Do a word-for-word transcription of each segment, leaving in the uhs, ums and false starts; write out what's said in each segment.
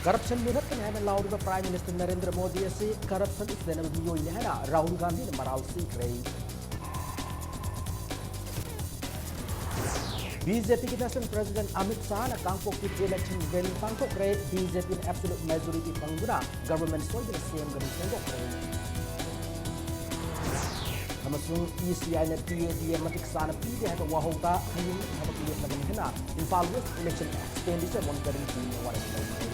Corruption ꯃꯨꯊꯠꯀꯅꯤ ꯍꯥꯏꯅ ꯂꯥꯎꯔꯤꯕ Prime Minister Narendra Modi ꯑꯁꯤ corruption ꯆꯦꯟꯅꯕ ꯃꯤꯑꯣꯏꯅꯤ ꯍꯥꯏꯅ ꯔꯥꯍꯨꯜ ꯒꯥꯟꯙꯤꯅ ꯃꯔꯥꯜ ꯁꯤꯈ꯭ꯔꯦ꯫ BJPꯒꯤ National President ꯑꯃꯤꯠ ꯁꯥꯍꯅ ꯀꯥꯡꯄꯣꯛꯄꯤ pre-election rally ꯄꯥꯡꯊꯣꯛꯈ꯭ꯔꯦ꯫ BJPꯅ absolute majority ꯐꯪꯗꯨꯅ government ꯁꯣꯏꯗꯅ ꯁꯦꯝꯒꯅꯤ ꯐꯣꯡꯗꯣꯛꯈ꯭ꯔꯦ꯫ ꯑꯃꯁꯨꯡ ECIꯅ TADM ꯃꯇꯤꯛ ꯆꯥꯅ ꯄꯤꯗꯦ ꯍꯥꯏꯕ ꯋꯥꯍꯧꯗ ꯍꯌꯦꯡ ꯊꯕꯛ ꯂꯦꯞꯂꯒꯅꯤ ꯍꯥꯏꯅ Imphal West Election Expenditure Monitoring Teamꯅ ꯋꯥꯔꯦꯞ ꯂꯧꯈ꯭ꯔꯦ꯫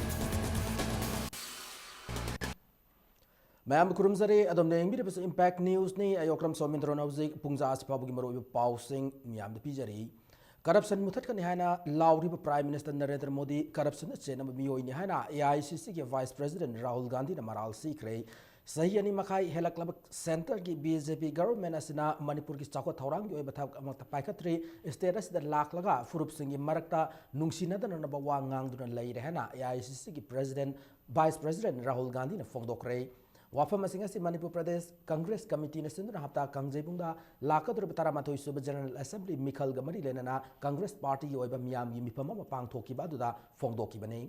ꯃꯌꯥꯝꯕꯨ ꯈꯨꯔꯨꯝꯖꯔꯤ꯫ ꯑꯗꯣꯝꯅ ꯌꯦꯡꯕꯤꯔꯤꯕꯁꯤ Impact Newsꯅꯤ꯫ ꯑꯩ ꯑꯣꯀ꯭ꯔꯝ ꯁꯣꯃꯦꯟꯗ꯭ꯔꯣꯅ ꯍꯧꯖꯤꯛ ꯄꯨꯡ ꯖꯥ ꯑꯁꯤ ꯐꯥꯎꯕꯒꯤ ꯃꯔꯨꯑꯣꯏꯕ ꯄꯥꯎꯁꯤꯡ ꯃꯤꯌꯥꯝꯗ ꯄꯤꯖꯔꯤ꯫ ꯀꯔꯞꯁꯟ ꯃꯨꯊꯠꯀꯅꯤ ꯍꯥꯏꯅ ꯂꯥꯎꯔꯤꯕ Prime Minister ꯅꯔꯦꯟꯗ꯭ꯔ ꯃꯣꯗꯤ ꯀꯔꯞꯁꯟꯗ ꯆꯦꯟꯅꯕ ꯃꯤꯑꯣꯏꯅꯤ ꯍꯥꯏꯅ AICCꯒꯤ Vice President ꯔꯥꯍꯨꯜ ꯒꯥꯟꯙꯤꯅ ꯃꯔꯥꯜ ꯁꯤꯈ꯭ꯔꯦ꯫ ꯆꯍꯤ ꯑꯅꯤ ꯃꯈꯥꯏ ꯍꯦꯜꯂꯛꯂꯕ centreꯒꯤ BJP government ꯑꯁꯤꯅ ꯃꯅꯤꯄꯨꯔꯒꯤ ꯆꯥꯎꯈꯠ ꯊꯧꯔꯥꯡꯒꯤ ꯑꯣꯏꯕ ꯊꯕꯛ ꯑꯃꯠꯇ ꯄꯥꯏꯈꯠꯇ꯭ꯔꯤ꯫ State ꯑꯁꯤꯗ ꯂꯥꯛꯂꯒ ꯐꯨꯔꯨꯞꯁꯤꯡꯒꯤ ꯃꯔꯛꯇ ꯅꯨꯡꯁꯤꯅꯗꯅꯅꯕ ꯋꯥ ꯉꯥꯡꯗꯨꯅ ꯂꯩꯔꯦ ꯍꯥꯏꯅ AICCꯒꯤ President, Vice President ꯔꯥꯍꯨꯜ ꯒꯥꯟꯙꯤꯅ ꯐꯣꯡꯗꯣꯛꯈ꯭ꯔꯦ꯫ ꯋꯥꯐꯝꯁꯤꯡ ꯑꯁꯤ ꯃꯅꯤꯄꯨꯔ ꯄ꯭ꯔꯗꯦꯁ ꯀꯪꯒ꯭ꯔꯦꯁ ꯀꯃꯤꯇꯤꯅ ꯁꯤꯟꯗꯨꯅ ꯍꯞꯇꯥ ꯀꯥꯡꯖꯩꯕꯨꯡꯗ ꯂꯥꯛꯀꯗꯧꯔꯤꯕ ꯇꯔꯥꯃꯥꯊꯣꯏ ꯁꯨꯕ General Assembly ꯃꯤꯈꯜꯒ ꯃꯔꯤ ꯂꯩꯅꯅ ꯀꯪꯒ꯭ꯔꯦꯁ ꯄꯥꯔꯇꯤꯒꯤ ꯑꯣꯏꯕ ꯃꯤꯌꯥꯝꯒꯤ ꯃꯤꯐꯝ ꯑꯃ ꯄꯥꯡꯊꯣꯛꯈꯤꯕ ꯑꯗꯨꯗ ꯐꯣꯡꯗꯣꯛꯈꯤꯕꯅꯤ꯫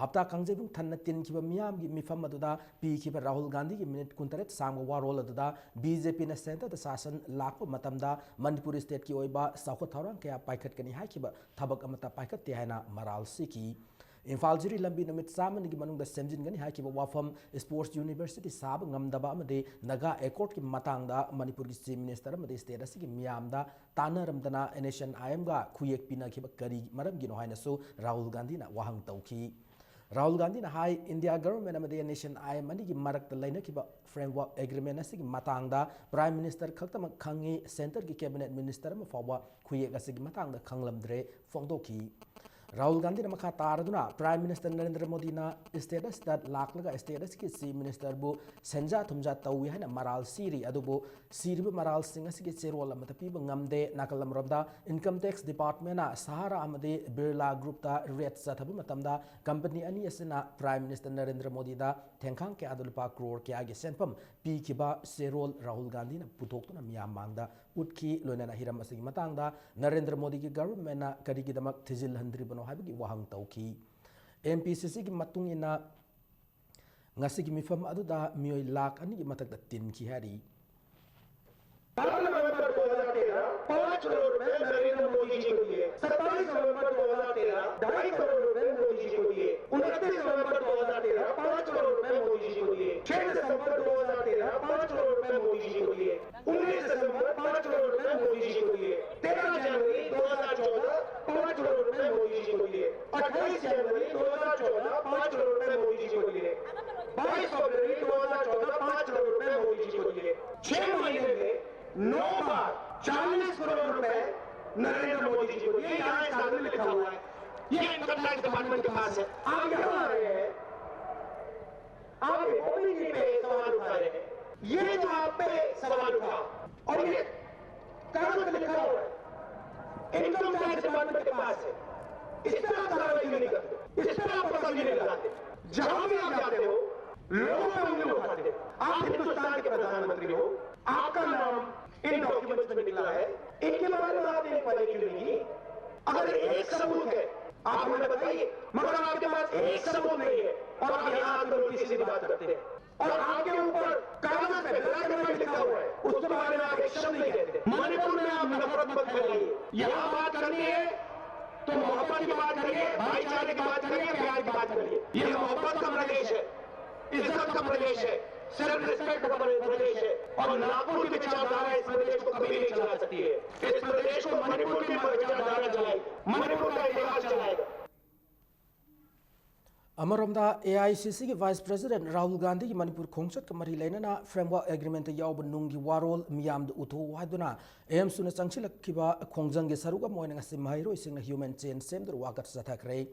ꯍꯞꯇꯥ ꯀꯥꯡꯖꯩꯕꯨꯡ ꯊꯟꯅ ꯇꯤꯟꯈꯤꯕ ꯃꯤꯌꯥꯝꯒꯤ ꯃꯤꯐꯝ ꯑꯗꯨꯗ ꯄꯤꯈꯤꯕ ꯔꯥꯍꯨꯜ ꯒꯥꯟꯙꯤꯒꯤ minute ꯀꯨꯟꯇꯔꯦꯠ ꯁꯥꯡꯕ ꯋꯥꯔꯣꯜ ꯑꯗꯨꯗ BJPꯅ centreꯗ ꯁꯥꯁꯟ ꯂꯥꯛꯄ ꯃꯇꯝꯗ ꯃꯅꯤꯄꯨꯔ stateꯀꯤ ꯑꯣꯏꯕ ꯆꯥꯎꯈꯠ ꯊꯧꯔꯥꯡ ꯀꯌꯥ ꯄꯥꯏꯈꯠꯀꯅꯤ ꯍꯥꯏꯈꯤꯕ ꯊꯕꯛ ꯑꯃꯠꯇ ꯄꯥꯏꯈꯠꯇꯦ ꯍꯥꯏꯅ ꯃꯔꯥꯜ ꯁꯤꯈꯤ꯫ ꯏꯝꯐꯥꯜ ꯖꯤꯔꯤ ꯂꯝꯕꯤ ꯅꯨꯃꯤꯠ ꯆꯥꯝꯃꯅꯤꯒꯤ ꯃꯅꯨꯡꯗ ꯁꯦꯝꯖꯤꯟꯒꯅꯤ ꯍꯥꯏꯈꯤꯕ ꯋꯥꯐꯝ, Sports University ꯁꯥꯕ ꯉꯝꯗꯕ ꯑꯃꯗꯤ ꯅꯥꯒꯥ Accordꯀꯤ ꯃꯇꯥꯡꯗ ꯃꯅꯤꯄꯨꯔꯒꯤ Chief Minister ꯑꯃꯗꯤ state ꯑꯁꯤꯒꯤ ꯃꯤꯌꯥꯝꯗ ꯇꯥꯟꯅꯔꯝꯗꯅ NSCN-IMꯒ ꯈꯨꯌꯦꯛ ꯄꯤꯅꯈꯤꯕ ꯀꯔꯤ ꯃꯔꯝꯒꯤꯅꯣ ꯍꯥꯏꯅꯁꯨ ꯔꯥꯍꯨꯜ ꯒꯥꯟꯙꯤꯅ ꯋꯥꯍꯪ ꯇꯧꯈꯤ꯫ ꯔꯥꯍꯨꯜ ꯒꯥꯟꯙꯤꯅ ꯍꯥꯏ, India government ꯑꯃꯗꯤ NSCN-IM ꯑꯅꯤꯒꯤ ꯃꯔꯛꯇ ꯂꯩꯅꯈꯤꯕ framework agreement ꯑꯁꯤꯒꯤ ꯃꯇꯥꯡꯗ Prime Minister ꯈꯛꯇꯃꯛ ꯈꯪꯉꯤ, centreꯒꯤ cabinet minister ꯑꯃ ꯐꯥꯎꯕ ꯈꯨꯌꯦꯛ ꯑꯁꯤꯒꯤ ꯃꯇꯥꯡꯗ ꯈꯪꯂꯝꯗ꯭ꯔꯦ ꯐꯣꯡꯗꯣꯛꯈꯤ꯫ ꯔꯥꯍꯨꯜ ꯒꯥꯟꯙꯤꯅ ꯃꯈꯥ ꯇꯥꯔꯗꯨꯅ Prime Minister ꯅꯔꯦꯟꯗ꯭ꯔ ꯃꯣꯗꯤꯅ state ꯑꯁꯤꯗ ꯂꯥꯛꯂꯒ state ꯑꯁꯤꯒꯤ Chief Ministerꯕꯨ ꯁꯦꯟꯖꯥ ꯊꯨꯝꯖꯥ ꯇꯧꯏ ꯍꯥꯏꯅ ꯃꯔꯥꯜ ꯁꯤꯔꯤ꯫ ꯑꯗꯨꯕꯨ ꯁꯤꯔꯤꯕ ꯃꯔꯥꯜꯁꯤꯡ ꯑꯁꯤꯒꯤ ꯆꯦꯔꯣꯜ ꯑꯃꯠꯇ ꯄꯤꯕ ꯉꯝꯗꯦ꯫ ꯅꯥꯀꯜ ꯑꯃꯔꯣꯝꯗ Income Tax Departmentꯅ ꯁꯍꯥꯔꯥ ꯑꯃꯗꯤ ꯕꯤꯔꯂꯥ Groupꯇ raid ꯆꯠꯊꯕ ꯃꯇꯝꯗ company ꯑꯅꯤ ꯑꯁꯤꯅ Prime Minister ꯅꯔꯦꯟꯗ꯭ꯔ ꯃꯣꯗꯤꯗ ꯊꯦꯡꯈꯥꯡ ꯀꯌꯥꯗ ꯂꯨꯄꯥ ꯀ꯭ꯔꯣꯔ ꯀꯌꯥꯒꯤ ꯁꯦꯟꯐꯝ ꯄꯤꯈꯤꯕ ꯆꯦꯔꯣꯜ ꯔꯥꯍꯨꯜ ꯒꯥꯟꯙꯤꯅ ꯄꯨꯊꯣꯛꯇꯨꯅ ꯃꯤꯌꯥꯝ ꯃꯥꯡꯗ ꯎꯠꯈꯤ꯫ ꯂꯣꯏꯅꯅ ꯍꯤꯔꯝ ꯑꯁꯤꯒꯤ ꯃꯇꯥꯡꯗ ꯅꯔꯦꯟꯗ꯭ꯔ ꯃꯣꯗꯤꯒꯤ governmentꯅ ꯀꯔꯤꯒꯤꯗꯃꯛ ꯊꯤꯖꯤꯜꯍꯟꯗ꯭ꯔꯤꯕꯅꯣ ꯍꯥꯏꯕꯒꯤ ꯋꯥꯍꯪ ꯇꯧꯈꯤ꯫ ꯑꯦꯝ ꯄꯤ ꯁꯤ ꯁꯤꯒꯤ ꯃꯇꯨꯡ ꯏꯟꯅ ꯉꯁꯤꯒꯤ ꯃꯤꯐꯝ ꯑꯗꯨꯗ ꯃꯤꯑꯣꯏ ꯂꯥꯈ ꯑꯅꯤꯒꯤ ꯃꯊꯛꯇ ꯇꯤꯟꯈꯤ ꯍꯥꯏꯔꯤ꯫ बारह नवंबर दो हज़ार तेरह, पाँच करोड़ रुपए नरेंद्र मोदी जी को दिए। सत्ताईस नवंबर दो हज़ार तेरह, ढाई करोड़ रुपए मोदी जी को दिए। उनतीस नवंबर दो हज़ार तेरह, पाँच करोड़ रुपए मोदी जी को दिए। छह दिसंबर दो हज़ार तेरह, पाँच करोड़ रुपए मोदी जी को दिए। उन्नीस दिसंबर, पाँच करोड़ रुपए मोदी जी को दिए। तेरह जनवरी दो हज़ार चौदह, पाँच करोड़ रुपए मोदी जी को दिए। अट्ठाईस जनवरी दो हज़ार चौदह, पाँच करोड़ रुपए मोदी जी को दिए। बाईस फरवरी दो हज़ार चौदह, पाँच करोड़ रुपए मोदी जी को दिए। छह महीने में नौ बार चालीस करोड़ रुपए नरेंद्र मोदी जी को दिए। यहाँ इस कागज में लिखा हुआ है, ये इनकम टैक्स डिपार्टमेंट के पास है। आप यहाँ आ रहे हैं, आप एमओपी पे सवाल उठा रहे हैं, ये जो आप पे सवाल उठा और ये कागज में लिखा हुआ है, इनकम टैक्स डिपार्टमेंट के पास है, इस पर आप कार्रवाई क्यों नहीं करते, इस पर आप पता क्यों नहीं लगाते? जहां भी आप जाते हो, लोगों पे उंगली उठाते हो। आप हिंदुस्तान के प्रधानमंत्री हो, आपका नाम इन डॉक्यूमेंट्स में निकला है, इनके बारे में आपने इंक्वायरी क्यों नहीं की? अगर एक सबूत है, आप हमें बताइए, मगर आपके पास एक सबूत नहीं है और आप यहाँ आकर उल्टी सीधी बात करते हैं। और आपके ऊपर कागज पे ब्लैक एंड व्हाइट लिखा हुआ है, उसके बारे में आप एक शब्द नहीं कहते। मणिपुर में आप नफरत मत फैलाइए। यहाँ बात करनी है तो मोहब्बत की बात करिए, भाईचारे की बात करिए, प्यार की बात करिए। ये मोहब्बत का प्रदेश है, इज्जत का प्रदेश है, सेल्फ रिस्पेक्ट का प्रदेश है और नागपुर की विचारधारा इस प्रदेश को कभी नहीं चला सकती है। इस प्रदेश को मणिपुर की विचारधारा चलाएगी, मणिपुर का इतिहास चलाएगा। ꯑꯃꯔꯣꯝꯗ, ꯑꯦ ꯑꯥꯏ ꯁꯤ ꯁꯤꯒꯤ ꯚꯥꯏꯁ ꯄ꯭ꯔꯦꯁꯤꯗꯦꯟꯠ ꯔꯥꯍꯨꯜ ꯒꯥꯟꯙꯤꯒꯤ ꯃꯅꯤꯄꯨꯔ ꯈꯣꯡꯆꯠꯀ ꯃꯔꯤ ꯂꯩꯅꯅ ꯐ꯭ꯔꯦꯝꯋꯥꯔꯛ ꯑꯦꯒ꯭ꯔꯤꯃꯦꯟꯠꯇ ꯌꯥꯎꯕ ꯅꯨꯡꯒꯤ ꯋꯥꯔꯣꯜ ꯃꯤꯌꯥꯝꯗ ꯎꯠꯊꯣꯛꯎ ꯍꯥꯏꯗꯨꯅ ꯑꯦꯝꯁꯨꯅ ꯆꯪꯁꯤꯜꯂꯛꯈꯤꯕ ꯈꯣꯡꯖꯪꯒꯤ ꯁꯔꯨꯛ ꯑꯃ ꯑꯣꯏꯅ ꯉꯁꯤ ꯃꯍꯩꯔꯣꯏꯁꯤꯡꯅ ꯍ꯭ꯌꯨꯃꯦꯟ ꯆꯦꯟ ꯁꯦꯝꯗꯨꯅ ꯋꯥꯀꯠ ꯆꯠꯊꯈ꯭ꯔꯦ꯫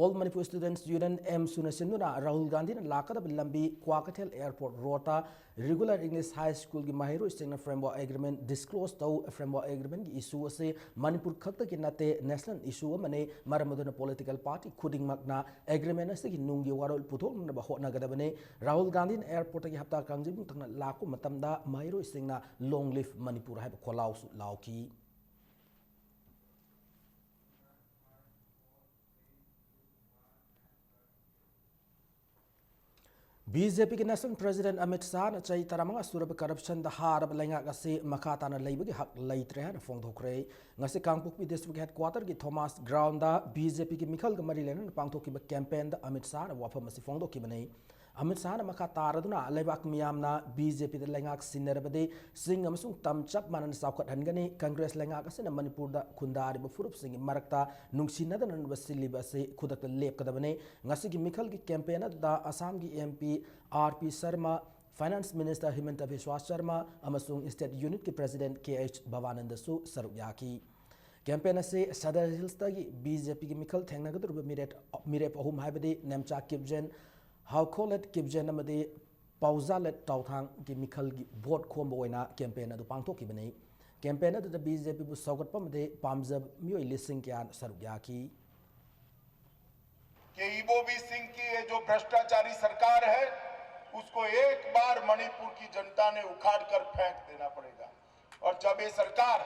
All Manipur Students Union, ꯑꯦꯝꯁꯨꯅ ꯁꯤꯟꯗꯨꯅ ꯔꯥꯍꯨꯜ ꯒꯥꯟꯙꯤꯅ ꯂꯥꯛꯀꯗꯕ ꯂꯝꯕꯤ ꯀ꯭ꯋꯥꯀꯩꯊꯦꯜ ꯑꯦꯌꯔꯄꯣꯔꯠ ꯔꯣꯗꯇ ꯔꯤꯒꯨꯂꯔ ꯏꯪꯂꯤꯁ ꯍꯥꯏ ꯁ꯭ꯀꯨꯜꯒꯤ ꯃꯍꯩꯔꯣꯏꯁꯤꯡꯅ ꯐ꯭ꯔꯦꯝꯋꯥꯔꯛ ꯑꯦꯒ꯭ꯔꯤꯃꯦꯟꯠ ꯗꯤꯁꯀ꯭ꯂꯣꯖ ꯇꯧ, ꯐ꯭ꯔꯦꯝꯋꯥꯔꯛ ꯑꯦꯒ꯭ꯔꯤꯃꯦꯟꯠꯀꯤ ꯏꯁꯨ ꯑꯁꯤ ꯃꯅꯤꯄꯨꯔ ꯈꯛꯇꯒꯤ ꯅꯠꯇꯦ, ꯅꯦꯁꯅꯦꯜ ꯏꯁꯨ ꯑꯃꯅꯤ꯫ ꯃꯔꯝ ꯑꯗꯨꯅ ꯄꯣꯂꯤꯇꯤꯀꯦꯜ ꯄꯥꯔꯇꯤ ꯈꯨꯗꯤꯡꯃꯛꯅ ꯑꯦꯒ꯭ꯔꯤꯃꯦꯟꯠ ꯑꯁꯤꯒꯤ ꯅꯨꯡꯒꯤ ꯋꯥꯔꯣꯜ ꯄꯨꯊꯣꯛꯅꯅꯕ ꯍꯣꯠꯅꯒꯗꯕꯅꯤ꯫ ꯔꯥꯍꯨꯜ ꯒꯥꯟꯙꯤꯅ ꯑꯦꯌꯔꯄꯣꯔꯠꯇꯒꯤ ꯍꯞꯇꯥ ꯀꯥꯡꯖꯩꯕꯨꯡ ꯊꯪꯅ ꯂꯥꯛꯄ ꯃꯇꯝꯗ ꯃꯍꯩꯔꯣꯏꯁꯤꯡꯅ "Long live Manipur" ꯍꯥꯏꯕ ꯈꯣꯜꯂꯥꯎꯁꯨ ꯂꯥꯎꯈꯤ꯫ ꯕꯤ ꯖꯦ ꯄꯤꯒꯤ National President ꯑꯃꯤꯠ ꯁꯥꯍꯅ ꯆꯍꯤ ꯇꯔꯥꯃꯉꯥ ꯁꯨꯔꯕ corruptionꯗ ꯍꯥꯔꯕ ꯂꯩꯉꯥꯛ ꯑꯁꯤ ꯃꯈꯥ ꯇꯥꯅ ꯂꯩꯕꯒꯤ ꯍꯛ ꯂꯩꯇ꯭ꯔꯦ ꯍꯥꯏꯅ ꯐꯣꯡꯗꯣꯛꯈ꯭ꯔꯦ꯫ ꯉꯁꯤ ꯀꯥꯡꯄꯣꯛꯄꯤ district headquarterꯒꯤ Thomas Groundꯗ ꯕꯤ ꯖꯦ ꯄꯤꯒꯤ ꯃꯤꯈꯜꯒ ꯃꯔꯤ ꯂꯩꯅꯅ ꯄꯥꯡꯊꯣꯛꯈꯤꯕ campaignꯗ ꯑꯃꯤꯠ ꯁꯥꯍꯅ ꯋꯥꯐꯝ ꯑꯁꯤ ꯐꯣꯡꯗꯣꯛꯈꯤꯕꯅꯤ꯫ ꯑꯃꯤꯠ ꯁꯥꯍꯅ ꯃꯈꯥ ꯇꯥꯔꯗꯨꯅ ꯂꯩꯕꯥꯛ ꯃꯤꯌꯥꯝꯅ ꯕꯤ ꯖꯦ ꯄꯤꯗ ꯂꯩꯉꯥꯛ ꯁꯤꯟꯅꯔꯕꯗꯤ ꯆꯤꯡ ꯑꯃꯁꯨꯡ ꯇꯝ ꯆꯞ ꯃꯥꯟꯅꯅ ꯆꯥꯎꯈꯠꯍꯟꯒꯅꯤ꯫ ꯀꯪꯒ꯭ꯔꯦꯁ ꯂꯩꯉꯥꯛ ꯑꯁꯤꯅ ꯃꯅꯤꯄꯨꯔꯗ ꯈꯨꯟꯗꯥꯔꯤꯕ ꯐꯨꯔꯨꯞꯁꯤꯡꯒꯤ ꯃꯔꯛꯇ ꯅꯨꯡꯁꯤꯅꯗꯅꯕ ꯁꯤꯜꯂꯤꯕ ꯑꯁꯤ ꯈꯨꯗꯛꯇ ꯂꯦꯞꯀꯗꯕꯅꯤ꯫ ꯉꯁꯤꯒꯤ ꯃꯤꯈꯜꯒꯤ campaign ꯑꯗꯨꯗ ꯑꯁꯥꯝꯒꯤ M P R P Sharma, Finance Minister Himanta Biswa Sharma ꯑꯃꯁꯨꯡ state unitꯀꯤ President K H Bhavanandaꯁꯨ ꯁꯔꯨꯛ ꯌꯥꯈꯤ꯫ Campaign ꯑꯁꯤ Sadar Hillsꯇꯒꯤ ꯕꯤ ꯖꯦ ꯄꯤꯒꯤ ꯃꯤꯈꯜ ꯊꯦꯡꯅꯒꯗꯧꯔꯤꯕ ꯃꯤꯔꯦꯞ, ꯃꯤꯔꯦꯞ ꯑꯍꯨꯝ ꯍꯥꯏꯕꯗꯤ ꯅꯦꯝꯆꯥ ꯀꯤꯞꯖꯦꯟ, ꯍꯥꯎꯈꯣꯂꯦꯠ ꯀꯤꯞꯖꯦꯟ ꯑꯃꯗꯤ ꯄꯥꯎꯖꯥꯂꯦꯠ ꯇꯥꯎꯊꯥꯡꯒꯤ ꯃꯤꯈꯜꯒꯤ vote ꯈꯣꯝꯕ ꯑꯣꯏꯅ campaign ꯑꯗꯨ ꯄꯥꯡꯊꯣꯛꯈꯤꯕꯅꯤ꯫ Campaign ꯑꯗꯨꯗ ꯕꯤ ꯖꯦ ꯄꯤꯕꯨ ꯁꯧꯒꯠꯄ ꯑꯃꯗꯤ ꯄꯥꯝꯖꯕ ꯃꯤꯑꯣꯏ ꯂꯤꯁꯤꯡ ꯀꯌꯥꯅ ꯁꯔꯨꯛ ꯌꯥꯈꯤ꯫ कि ईबोबी सिंह की ये जो भ्रष्टाचारी सरकार है, उसको एक बार मणिपुर की जनता ने उखाड़ कर फेंक देना पड़ेगा। और जब ये सरकार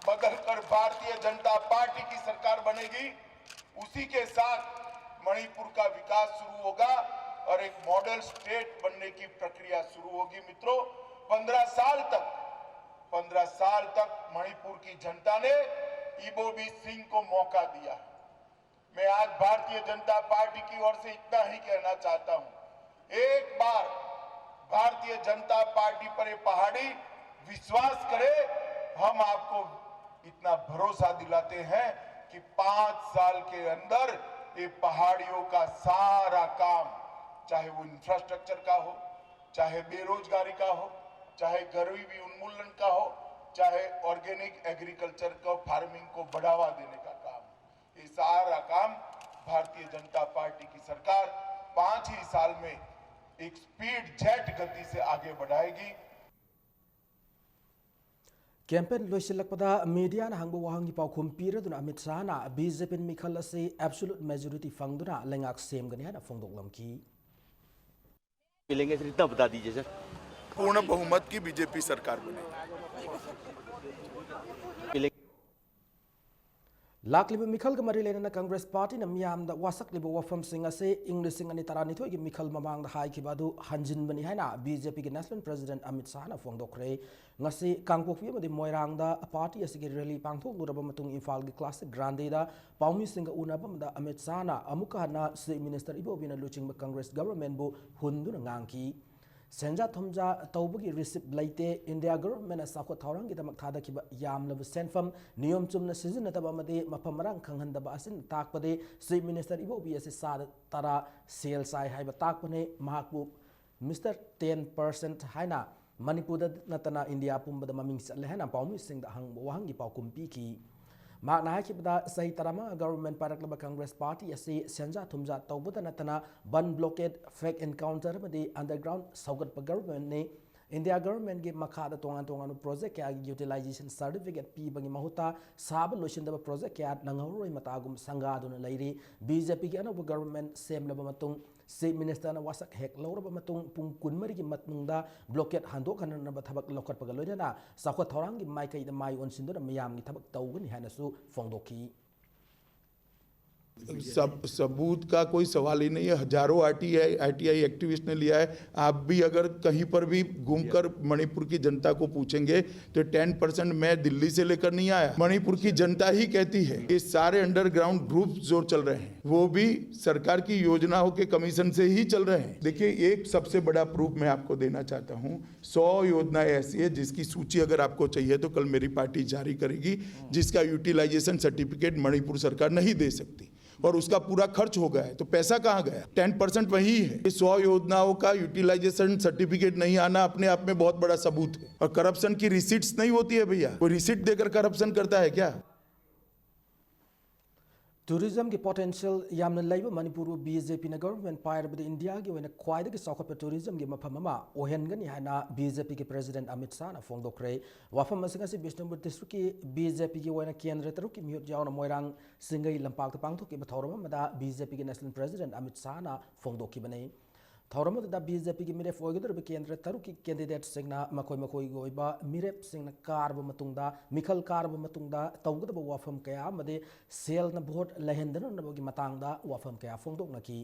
बदलकर भारतीय जनता पार्टी की सरकार बनेगी, उसी के साथ मणिपुर का विकास शुरू होगा और एक मॉडल स्टेट बनने की प्रक्रिया शुरू होगी। मित्रों, पंद्रह साल तक, पंद्रह साल तक मणिपुर की जनता ने ईबोबी सिंह को मौका दिया। मैं आज भारतीय जनता पार्टी की ओर से इतना ही कहना चाहता हूं, एक बार भारतीय जनता पार्टी पर ये पहाड़ी विश्वास करे। हम आपको इतना भरोसा दिलाते हैं कि पांच साल के अंदर ये पहाड़ियों का सारा काम, चाहे वो इंफ्रास्ट्रक्चर का हो, चाहे बेरोजगारी का हो, चाहे गरीबी उन्मूलन का हो, चाहे ऑर्गेनिक एग्रीकल्चर का, फार्मिंग को बढ़ावा देने का काम, ये सारा काम भारतीय जनता पार्टी की सरकार पांच ही साल में एक स्पीड जेट गति से आगे बढ़ाएगी। Campaign ꯂꯣꯏꯁꯤꯜꯂꯛꯄꯗ mediaꯅ ꯍꯪꯕ ꯋꯥꯍꯪꯒꯤ ꯄꯥꯎꯈꯨꯝ ꯄꯤꯔꯗꯨꯅ ꯑꯃꯤꯠ ꯁꯥꯍꯅ ꯕꯤ ꯖꯦ ꯄꯤꯅ ꯃꯤꯈꯜ ꯑꯁꯤ absolute majority ꯐꯪꯗꯨꯅ ꯂꯩꯉꯥꯛ ꯁꯦꯝꯒꯅꯤ ꯍꯥꯏꯅ ꯐꯣꯡꯗꯣꯛꯂꯝꯈꯤ꯫ मिलेंगे सर, इतना बता दीजिए सर। पूर्ण बहुमत की बीजेपी सरकार बनेगी। मिलेंगे। ꯂꯥꯛꯂꯤꯕ ꯃꯤꯈꯜꯒ ꯃꯔꯤ ꯂꯩꯅꯅ ꯀꯪꯒ꯭ꯔꯦꯁ ꯄꯥꯔꯇꯤꯅ ꯃꯤꯌꯥꯝꯗ ꯋꯥꯁꯛꯂꯤꯕ ꯋꯥꯐꯝꯁꯤꯡ ꯑꯁꯤ ꯏꯪ ꯂꯤꯁꯤꯡ ꯑꯅꯤ ꯇꯔꯥꯅꯤꯊꯣꯏꯒꯤ ꯃꯤꯈꯜ ꯃꯃꯥꯡꯗ ꯍꯥꯏꯈꯤꯕ ꯑꯗꯨ ꯍꯟꯖꯤꯟꯕꯅꯤ ꯍꯥꯏꯅ ꯕꯤ ꯖꯦ ꯄꯤꯒꯤ ꯅꯦꯁꯅꯦꯜ ꯄ꯭ꯔꯦꯁꯤꯗꯦꯟꯠ ꯑꯃꯤꯠ ꯁꯥꯍꯅ ꯐꯣꯡꯗꯣꯛꯈ꯭ꯔꯦ꯫ ꯉꯁꯤ ꯀꯥꯡꯄꯣꯛꯄꯤ ꯑꯃꯗꯤ ꯃꯣꯏꯔꯥꯡꯗ ꯄꯥꯔꯇꯤ ꯑꯁꯤꯒꯤ ꯔꯦꯂꯤ ꯄꯥꯡꯊꯣꯛꯂꯨꯔꯕ ꯃꯇꯨꯡ ꯏꯝꯐꯥꯜꯒꯤ ꯀ꯭ꯂꯥꯁꯤꯛ ꯒ꯭ꯔꯥꯟꯗꯦꯗ ꯄꯥꯎꯃꯤꯁꯤꯡꯒ ꯎꯅꯕ ꯑꯃꯗ ꯑꯃꯤꯠ ꯁꯥꯍꯅ ꯑꯃꯨꯛꯀ ꯍꯟꯅ ꯆꯤꯐ ꯃꯤꯅꯤꯁꯇꯔ ꯏꯕꯣꯕꯤꯅ ꯂꯨꯆꯤꯡꯕ ꯀꯪꯒ꯭ꯔꯦꯁ ꯒꯚꯔꯟꯃꯦꯟꯠꯕꯨ ꯍꯨꯟꯗꯨꯅ ꯉꯥꯡꯈꯤ꯫ ꯁꯦꯟꯖꯥ ꯊꯨꯝꯖꯥ ꯇꯧꯕꯒꯤ ꯔꯤꯁꯤꯞ ꯂꯩꯇꯦ꯫ ꯏꯟꯗꯤꯌꯥ ꯒꯚꯔꯟꯃꯦꯟꯠꯅ ꯆꯥꯎꯈꯠ ꯊꯧꯔꯥꯡꯒꯤꯗꯃꯛ ꯊꯥꯗꯈꯤꯕ ꯌꯥꯝꯂꯕ ꯁꯦꯟꯐꯝ ꯅꯤꯌꯣꯝ ꯆꯨꯝꯅ ꯁꯤꯖꯤꯟꯅꯗꯕ ꯑꯃꯗꯤ ꯃꯐꯝ ꯃꯔꯥꯡ ꯈꯪꯍꯟꯗꯕ ꯑꯁꯤꯅ ꯇꯥꯛꯄꯗꯤ ꯆꯤꯐ ꯃꯤꯅꯤꯁꯇꯔ ꯏꯕꯣꯕꯤ ꯑꯁꯤ ꯆꯥꯗ ꯇꯔꯥ ꯁꯦꯜ ꯆꯥꯏ ꯍꯥꯏꯕ ꯇꯥꯛꯄꯅꯤ꯫ ꯃꯍꯥꯛꯄꯨ ꯃꯤꯁꯇꯔ ꯇꯦꯟ ꯄꯔꯁꯦꯟꯠ ꯍꯥꯏꯅ ꯃꯅꯤꯄꯨꯔꯗ ꯅꯠꯇꯅ ꯏꯟꯗꯤꯌꯥ ꯄꯨꯝꯕꯗ ꯃꯃꯤꯡ ꯆꯠꯂꯦ ꯍꯥꯏꯅ ꯄꯥꯎꯃꯤꯁꯤꯡꯗ ꯑꯍꯪꯕ ꯋꯥꯍꯪꯒꯤ ꯄꯥꯎꯈꯨꯝ ꯄꯤꯈꯤ꯫ ꯃꯍꯥꯛꯅ ꯍꯥꯏꯈꯤꯕꯗ ꯆꯍꯤ ꯇꯔꯥꯃꯉꯥ ꯒꯚꯔꯟꯃꯦꯟꯠ ꯄꯥꯏꯔꯛꯂꯕ ꯀꯪꯒ꯭ꯔꯦꯁ ꯄꯥꯔꯇꯤ ꯑꯁꯤ ꯁꯦꯟꯖꯥ ꯊꯨꯝꯖꯥ ꯇꯧꯕꯗ ꯅꯠꯇꯅ ꯕꯟ ꯕ꯭ꯂꯣꯀꯦꯠ, ꯐꯦꯛ ꯑꯦꯟꯀꯥꯎꯟꯇꯔ ꯑꯃꯗꯤ ꯑꯟꯗꯔꯒ꯭ꯔꯥꯎꯟ ꯁꯧꯒꯠꯄ ꯒꯚꯔꯟꯃꯦꯟꯠꯅꯤ꯫ ꯏꯟꯗꯤꯌꯥ ꯒꯚꯔꯟꯃꯦꯟꯠꯀꯤ ꯃꯈꯥꯗ ꯇꯣꯉꯥꯟ ꯇꯣꯉꯥꯟꯕ ꯄ꯭ꯔꯣꯖꯦꯛ ꯀꯌꯥꯒꯤ ꯌꯨꯇꯤꯂꯥꯏꯖꯦꯁꯟ ꯁꯥꯔꯇꯤꯐꯤꯀꯦꯠ ꯄꯤꯕꯒꯤ ꯃꯍꯨꯠꯇ ꯁꯥꯕ ꯂꯣꯏꯁꯤꯟꯗꯕ ꯄ꯭ꯔꯣꯖꯦꯛ ꯀꯌꯥ ꯅꯪꯍꯧꯔꯣꯏ ꯃꯇꯥꯒꯨꯝ ꯁꯪꯒꯥꯗꯨꯅ ꯂꯩꯔꯤ꯫ ꯕꯤ ꯖꯦ ꯄꯤꯒꯤ ꯑꯅꯧꯕ ꯒꯚꯔꯟꯃꯦꯟꯠ ꯁꯦꯝꯂꯕ ꯃꯇꯨꯡ ꯆꯤꯐ ꯃꯤꯅꯤꯁꯇꯔꯅ ꯋꯥꯁꯛ ꯍꯦꯛ ꯂꯧꯔꯕ ꯃꯇꯨꯡ ꯄꯨꯡ ꯀꯨꯟꯃꯔꯤꯒꯤ ꯃꯇꯨꯡꯗ ꯕ꯭ꯂꯣꯀꯦꯠ ꯍꯟꯗꯣꯛꯍꯟꯅꯅꯕ ꯊꯕꯛ ꯂꯧꯈꯠꯄꯒ ꯂꯣꯏꯅꯅ ꯆꯥꯎꯈꯠ ꯊꯧꯔꯥꯡꯒꯤ ꯃꯥꯏꯀꯩꯗ ꯃꯥꯏ ꯑꯣꯟꯁꯤꯟꯗꯨꯅ ꯃꯤꯌꯥꯝꯒꯤ ꯊꯕꯛ ꯇꯧꯒꯅꯤ ꯍꯥꯏꯅꯁꯨ ꯐꯣꯡꯗꯣꯛꯈꯤ꯫ सब सबूत का कोई सवाल ही नहीं है। हजारों आरटीआई आरटीआई एक्टिविस्ट ने लिया है। आप भी अगर कहीं पर भी घूमकर मणिपुर की जनता को पूछेंगे तो टेन परसेंट मैं दिल्ली से लेकर नहीं आया, मणिपुर की जनता ही कहती है। ये सारे अंडरग्राउंड ग्रुप जो चल रहे हैं वो भी सरकार की योजनाओं के कमीशन से ही चल रहे हैं। देखिए, एक सबसे बड़ा प्रूफ मैं आपको देना चाहता हूँ। सौ योजनाएं ऐसी है जिसकी सूची अगर आपको चाहिए तो कल मेरी पार्टी जारी करेगी, जिसका यूटिलाइजेशन सर्टिफिकेट मणिपुर सरकार नहीं दे सकती और उसका पूरा खर्च हो गया है। तो पैसा कहाँ गया? टेन परसेंट वही है। ये सौ योजनाओं का यूटिलाइजेशन सर्टिफिकेट नहीं आना अपने आप में बहुत बड़ा सबूत है। और करप्शन की रिसीट्स नहीं होती है भैया, कोई रिसीट देकर करप्शन करता है क्या? ꯇꯨꯔꯤꯖꯝꯒꯤ ꯄꯣꯇꯦꯟꯁꯤꯌꯦꯜ ꯌꯥꯝꯅ ꯂꯩꯕ ꯃꯅꯤꯄꯨꯔꯕꯨ ꯕꯤ ꯖꯦ ꯄꯤꯅ ꯒꯚꯔꯟꯃꯦꯟꯠ ꯄꯥꯏꯔꯕꯗꯤ ꯏꯟꯗꯤꯌꯥꯒꯤ ꯑꯣꯏꯅ ꯈ꯭ꯋꯥꯏꯗꯒꯤ ꯆꯥꯎꯈꯠꯄ ꯇꯨꯔꯤꯖꯝꯒꯤ ꯃꯐꯝ ꯑꯃ ꯑꯣꯏꯍꯟꯒꯅꯤ ꯍꯥꯏꯅ ꯕꯤ ꯖꯦ ꯄꯤꯒꯤ ꯄ꯭ꯔꯦꯁꯤꯗꯦꯟꯠ ꯑꯃꯤꯠ ꯁꯥꯍꯅ ꯐꯣꯡꯗꯣꯛꯈ꯭ꯔꯦ꯫ ꯋꯥꯐꯝ ꯑꯁꯤꯡ ꯑꯁꯤ ꯕꯤꯁꯅꯨꯄꯨꯔ ꯗꯤꯁꯇ꯭ꯔꯤꯛꯀꯤ ꯕꯤ ꯖꯦ ꯄꯤꯒꯤ ꯑꯣꯏꯅ ꯀꯦꯟꯗ꯭ꯔ ꯇꯔꯨꯛꯀꯤ ꯃꯤꯍꯨꯠ ꯌꯥꯎꯅ ꯃꯣꯏꯔꯥꯡ ꯆꯤꯡꯒꯩ ꯂꯝꯄꯥꯛꯇ ꯄꯥꯡꯊꯣꯛꯈꯤꯕ ꯊꯧꯔꯝ ꯑꯃꯗ ꯕꯤ ꯖꯦ ꯄꯤꯒꯤ ꯅꯦꯁꯅꯦꯜ ꯄ꯭ꯔꯦꯁꯤꯗꯦꯟꯠ ꯑꯃꯤꯠ ꯁꯥꯍꯅ ꯐꯣꯡꯗꯣꯛꯈꯤꯕꯅꯤ꯫ ꯊꯧꯔꯝ ꯑꯗꯨꯗ ꯕꯤ ꯖꯦ ꯄꯤꯒꯤ ꯃꯤꯔꯦꯞ ꯑꯣꯏꯒꯗꯧꯔꯤꯕ ꯀꯦꯟꯗ꯭ꯔ ꯇꯔꯨꯛꯀꯤ ꯀꯦꯟꯗꯤꯗꯦꯠꯁꯤꯡꯅ ꯃꯈꯣꯏ ꯃꯈꯣꯏꯒꯤ ꯑꯣꯏꯕ ꯃꯤꯔꯦꯞꯁꯤꯡꯅ ꯀꯥꯔꯕ ꯃꯇꯨꯡꯗ, ꯃꯤꯈꯜ ꯀꯥꯔꯕ ꯃꯇꯨꯡꯗ ꯇꯧꯒꯗꯕ ꯋꯥꯐꯝ ꯀꯌꯥ ꯑꯃꯗꯤ ꯁꯦꯜꯅ ꯚꯣꯠ ꯂꯩꯍꯟꯗꯅꯕꯒꯤ ꯃꯇꯥꯡꯗ ꯋꯥꯐꯝ ꯀꯌꯥ ꯐꯣꯡꯗꯣꯛꯅꯈꯤ꯫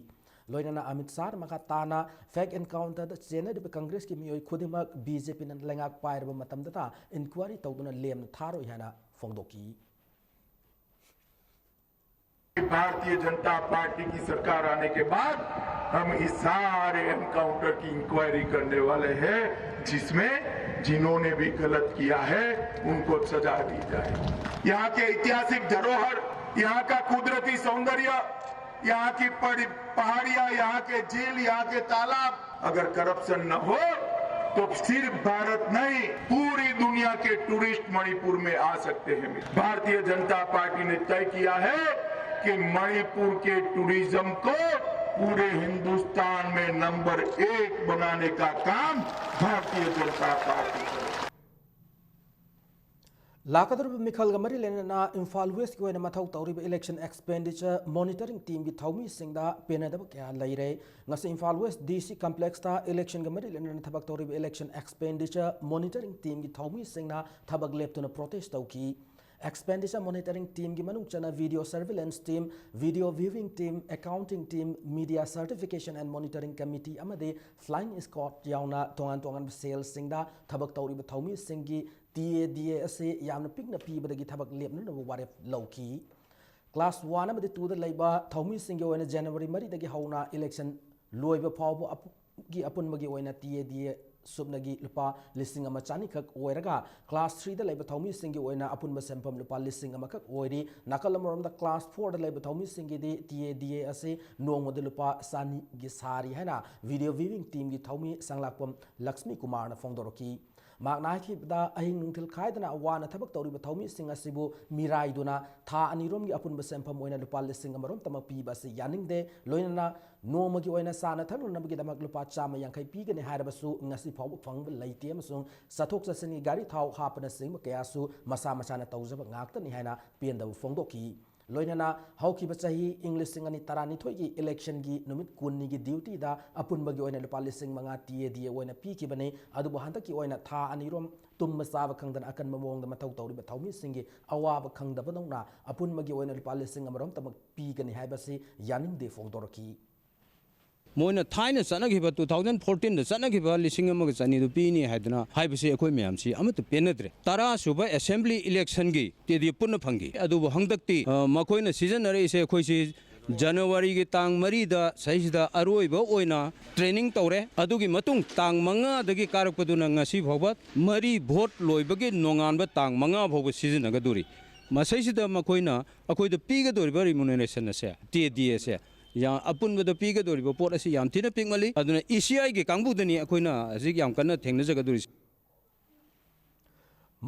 ꯂꯣꯏꯅꯅ ꯑꯃꯤꯠ ꯁꯥꯍꯅ ꯃꯈꯥ ꯇꯥꯅ ꯐꯦꯛ ꯑꯦꯟꯀꯥꯎꯟꯇꯔꯗ ꯆꯦꯟꯅꯔꯤꯕ ꯀꯪꯒ꯭ꯔꯦꯁꯀꯤ ꯃꯤꯑꯣꯏ ꯈꯨꯗꯤꯡꯃꯛ ꯕꯤ ꯖꯦ ꯄꯤꯅ ꯂꯩꯉꯥꯛ ꯄꯥꯏꯔꯕ ꯃꯇꯝꯗꯇ ꯏꯟꯀ꯭ꯋꯥꯏꯔꯤ ꯇꯧꯗꯨꯅ ꯂꯦꯝꯅ ꯊꯥꯔꯣꯏ ꯍꯥꯏꯅ ꯐꯣꯡꯗꯣꯛꯈꯤ꯫ भारतीय जनता पार्टी की सरकार आने के बाद हम इस सारे एनकाउंटर की इंक्वायरी करने वाले हैं, जिसमें जिन्होंने भी गलत किया है उनको सजा दी जाए। यहाँ के ऐतिहासिक धरोहर, यहाँ का कुदरती सौंदर्य, यहाँ की पहाड़ियां, यहाँ के झील, यहाँ के तालाब, अगर करप्शन न हो तो सिर्फ भारत नहीं, पूरी दुनिया के टूरिस्ट मणिपुर में आ सकते हैं। भारतीय जनता पार्टी ने तय किया है कि मणिपुर के टूरिज्म को पूरे हिंदुस्तान में नंबर एक बनाने का काम भारतीय जनता पार्टी करेगी। ꯂꯥꯛꯀꯗꯧꯔꯤꯕ ꯃꯤꯈꯜꯒ ꯃꯔꯤ ꯂꯩꯅꯅ ꯏꯝꯐꯥꯜ ꯋꯦꯁꯀꯤ ꯑꯣꯏꯅ ꯃꯊꯧ ꯇꯧꯔꯤꯕ election expenditure monitoring teamꯒꯤ ꯊꯧꯃꯤꯁꯤꯡꯗ ꯄꯦꯟꯅꯗꯕ ꯀꯌꯥ ꯂꯩꯔꯦ꯫ ꯉꯁꯤ ꯏꯝꯐꯥꯜ ꯋꯦꯁ ꯗꯤ ꯁꯤ ꯀꯝꯄ꯭ꯂꯦꯛꯁꯇ election ꯒ ꯃꯔꯤ ꯂꯩꯅꯅ ꯊꯕꯛ ꯇꯧꯔꯤꯕ election expenditure monitoring teamꯒꯤ ꯊꯧꯃꯤꯁꯤꯡꯅ ꯊꯕꯛ ꯂꯦꯞꯇꯨꯅ protest ꯇꯧꯈꯤ꯫ Expenditure monitoring teamꯒꯤ ꯃꯅꯨꯡ ꯆꯟꯅ video surveillance team, video viewing team, accounting team, media certification and monitoring committee ꯑꯃꯗꯤ flying squad ꯌꯥꯎꯅ ꯇꯣꯉꯥꯟ ꯇꯣꯉꯥꯟꯕ cellꯁꯤꯡꯗ ꯊꯕꯛ ꯇꯧꯔꯤꯕ ꯊꯧꯃꯤꯁꯤꯡꯒꯤ ꯇꯤ ꯑꯦ ꯗꯤ ꯑꯦ ꯑꯁꯤ ꯌꯥꯝꯅ ꯄꯤꯛꯅ ꯄꯤꯕꯗꯒꯤ ꯊꯕꯛ ꯂꯦꯞꯅꯅꯕ ꯋꯥꯔꯦꯞ ꯂꯧꯈꯤ꯫ Class one ꯑꯃꯗꯤ twoꯗ ꯂꯩꯕ ꯊꯧꯃꯤꯁꯤꯡꯒꯤ ꯑꯣꯏꯅ January ꯃꯔꯤꯗꯒꯤ ꯍꯧꯅ election ꯂꯣꯏꯕ ꯐꯥꯎꯕ ꯑꯄꯨ-, ꯒꯤ ꯑꯄꯨꯟꯕꯒꯤ ꯑꯣꯏꯅ ꯇꯤ ꯑꯦ ꯗꯤ ꯑꯦ ꯁꯨꯞꯅꯒꯤ ꯂꯨꯄꯥ ꯂꯤꯁꯤꯡ ꯑꯃ ꯆꯅꯤꯈꯛ ꯑꯣꯏꯔꯒ, class threeꯗ ꯂꯩꯕ ꯊꯧꯃꯤꯁꯤꯡꯒꯤ ꯑꯣꯏꯅ ꯑꯄꯨꯟꯕ ꯁꯦꯟꯐꯝ ꯂꯨꯄꯥ ꯂꯤꯁꯤꯡ ꯑꯃꯈꯛ ꯑꯣꯏꯔꯤ꯫ ꯅꯥꯀꯜ ꯑꯃꯔꯣꯝꯗ class fourꯗ ꯂꯩꯕ ꯊꯧꯃꯤꯁꯤꯡꯒꯤꯗꯤ ꯇꯤ ꯑꯦ ꯗꯤ ꯑꯦ ꯑꯁꯤ ꯅꯣꯡꯃꯗ ꯂꯨꯄꯥ ꯆꯅꯤꯒꯤ ꯁꯥꯔꯤ ꯍꯥꯏꯅ video viewing teamꯒꯤ ꯊꯧꯃꯤ ꯁꯪꯂꯥꯛꯄꯝ ꯂꯛꯁꯃꯤ ꯀꯨꯃꯥꯔꯅ ꯐꯣꯡꯗꯣꯔꯛꯈꯤ꯫ ꯃꯍꯥꯛꯅ ꯍꯥꯏꯈꯤꯕꯗ, ꯑꯍꯤꯡ ꯅꯨꯡꯊꯤꯜ ꯈꯥꯏꯗꯅ ꯋꯥꯅ ꯊꯕꯛ ꯇꯧꯔꯤꯕ ꯊꯧꯃꯤꯁꯤꯡ ꯑꯁꯤꯕꯨ ꯃꯤꯔꯥꯏꯗꯨꯅ ꯊꯥ ꯑꯅꯤꯔꯣꯝꯒꯤ ꯑꯄꯨꯟꯕ ꯁꯦꯟꯐꯝ ꯑꯣꯏꯅ ꯂꯨꯄꯥ ꯂꯤꯁꯤꯡ ꯑꯃꯔꯣꯝꯇꯃꯛ ꯄꯤꯕ ꯑꯁꯤ ꯌꯥꯅꯤꯡꯗꯦ꯫ ꯂꯣꯏꯅꯅ ꯅꯣꯡꯃꯒꯤ ꯑꯣꯏꯅ ꯆꯥꯅ ꯊꯛꯅꯅꯕꯒꯤꯗꯃꯛ ꯂꯨꯄꯥ ꯆꯥꯝꯃ ꯌꯥꯡꯈꯩ ꯄꯤꯒꯅꯤ ꯍꯥꯏꯔꯕꯁꯨ ꯉꯁꯤ ꯐꯥꯎꯕ ꯐꯪꯕ ꯂꯩꯇꯦ ꯑꯃꯁꯨꯡ ꯆꯠꯊꯣꯛ ꯆꯠꯁꯤꯟꯒꯤ ꯒꯥꯔꯤ ꯊꯥꯎ ꯍꯥꯞꯄꯅꯆꯤꯡꯕ ꯀꯌꯥꯁꯨ ꯃꯁꯥ ꯃꯁꯥꯅ ꯇꯧꯖꯕ ꯉꯥꯛꯇꯅꯤ ꯍꯥꯏꯅ ꯄꯦꯟꯗꯕ ꯐꯣꯡꯗꯣꯛꯈꯤ꯫ ꯂꯣꯏꯅꯅ ꯍꯧꯈꯤꯕ ꯆꯍꯤ ꯏꯪ ꯂꯤꯁꯤꯡ ꯑꯅꯤ ꯇꯔꯥꯅꯤꯊꯣꯏꯒꯤ ꯏꯂꯦꯛꯁꯟꯒꯤ ꯅꯨꯃꯤꯠ ꯀꯨꯟꯅꯤꯒꯤ ꯗ꯭ꯌꯨꯇꯤꯗ ꯑꯄꯨꯟꯕꯒꯤ ꯑꯣꯏꯅ ꯂꯨꯄꯥ ꯂꯤꯁꯤꯡ ꯃꯉꯥ ꯇꯤ ꯑꯦ ꯗꯤ ꯑꯦ ꯑꯣꯏꯅ ꯄꯤꯈꯤꯕꯅꯤ꯫ ꯑꯗꯨꯕꯨ ꯍꯟꯗꯛꯀꯤ ꯑꯣꯏꯅ ꯊꯥ ꯑꯅꯤꯔꯣꯝ ꯇꯨꯝꯕ ꯆꯥꯕ ꯈꯪꯗꯅ ꯑꯀꯟꯕ ꯃꯑꯣꯡꯗ ꯃꯊꯧ ꯇꯧꯔꯤꯕ ꯊꯧꯃꯤꯁꯤꯡꯒꯤ ꯑꯋꯥꯕ ꯈꯪꯗꯕꯗꯧꯅ ꯑꯄꯨꯟꯕꯒꯤ ꯑꯣꯏꯅ ꯂꯨꯄꯥ ꯂꯤꯁꯤꯡ ꯑꯃꯔꯣꯝꯇꯃꯛ ꯄꯤꯒꯅꯤ ꯍꯥꯏꯕꯁꯤ ꯌꯥꯅꯤꯡꯗꯦ ꯐꯣꯡꯗꯣꯔꯛꯈꯤ꯫ ꯃꯣꯏꯅ ꯊꯥꯏꯅ ꯆꯠꯅꯈꯤꯕ two thousand fourteen ꯗ ꯆꯠꯅꯈꯤꯕ ꯂꯤꯁꯤꯡ ꯑꯃꯒ ꯆꯅꯤꯗꯨ ꯄꯤꯅꯤ ꯍꯥꯏꯗꯅ ꯍꯥꯏꯕꯁꯤ ꯑꯩꯈꯣꯏ ꯃꯌꯥꯝꯁꯤ ꯑꯃꯠꯇ ꯄꯦꯟꯅꯗ꯭ꯔꯦ꯫ ꯇꯔꯥ ꯁꯨꯕ ꯑꯦꯁꯦꯝꯕ꯭ꯂꯤ ꯏꯂꯦꯛꯁꯟꯒꯤ ꯇꯦꯗꯤ ꯄꯨꯟꯅ ꯐꯪꯈꯤ꯫ ꯑꯗꯨꯕꯨ ꯍꯟꯗꯛꯇꯤ, ꯑ, ꯃꯈꯣꯏꯅ ꯁꯤꯖꯤꯟꯅꯔꯛꯏꯁꯦ ꯑꯩꯈꯣꯏꯁꯤ ꯖꯅꯋꯥꯔꯤꯒꯤ ꯇꯥꯡ ꯃꯔꯤꯗ ꯁꯤꯗꯩꯁꯤꯗ ꯑꯔꯣꯏꯕ ꯑꯣꯏꯅ ꯇ꯭ꯔꯦꯅꯤꯡ ꯇꯧꯔꯦ꯫ ꯑꯗꯨꯒꯤ ꯃꯇꯨꯡ ꯇꯥꯡ ꯃꯉꯥꯗꯒꯤ ꯀꯥꯔꯛꯄꯗꯨꯅ ꯉꯁꯤ ꯐꯥꯎꯕ ꯃꯔꯤ ꯚꯣꯠ ꯂꯣꯏꯕꯒꯤ ꯅꯣꯡꯉꯥꯟꯕ ꯇꯥꯡ ꯃꯉꯥ ꯐꯥꯎꯕ ꯁꯤꯖꯤꯟꯅꯒꯗꯣꯔꯤ꯫ ꯃꯁꯤꯁꯤꯗ ꯃꯈꯣꯏꯅ ꯑꯩꯈꯣꯏꯗ ꯄꯤꯒꯗꯧꯔꯤꯕ ꯔꯤꯃꯨꯅꯦꯔꯦꯁꯟ ꯑꯁꯦ, ꯇꯦ ꯗꯤ ꯑꯦꯁꯦ, ꯌꯥ-, ꯑꯄꯨꯟꯕꯗ ꯄꯤꯒꯗꯧꯔꯤꯕ ꯄꯣꯠ ꯑꯁꯤ ꯌꯥꯝ ꯊꯤꯅ ꯄꯤꯛꯃꯜꯂꯤ꯫ ꯑꯗꯨꯅ ꯏ ꯁꯤ ꯑꯥꯏꯒꯤ ꯀꯥꯡꯕꯨꯗꯅꯤ ꯑꯩꯈꯣꯏꯅ ꯍꯧꯖꯤꯛ ꯌꯥꯝ ꯀꯟꯅ ꯊꯦꯡꯅꯖꯒꯗꯧꯔꯤꯁꯤ꯫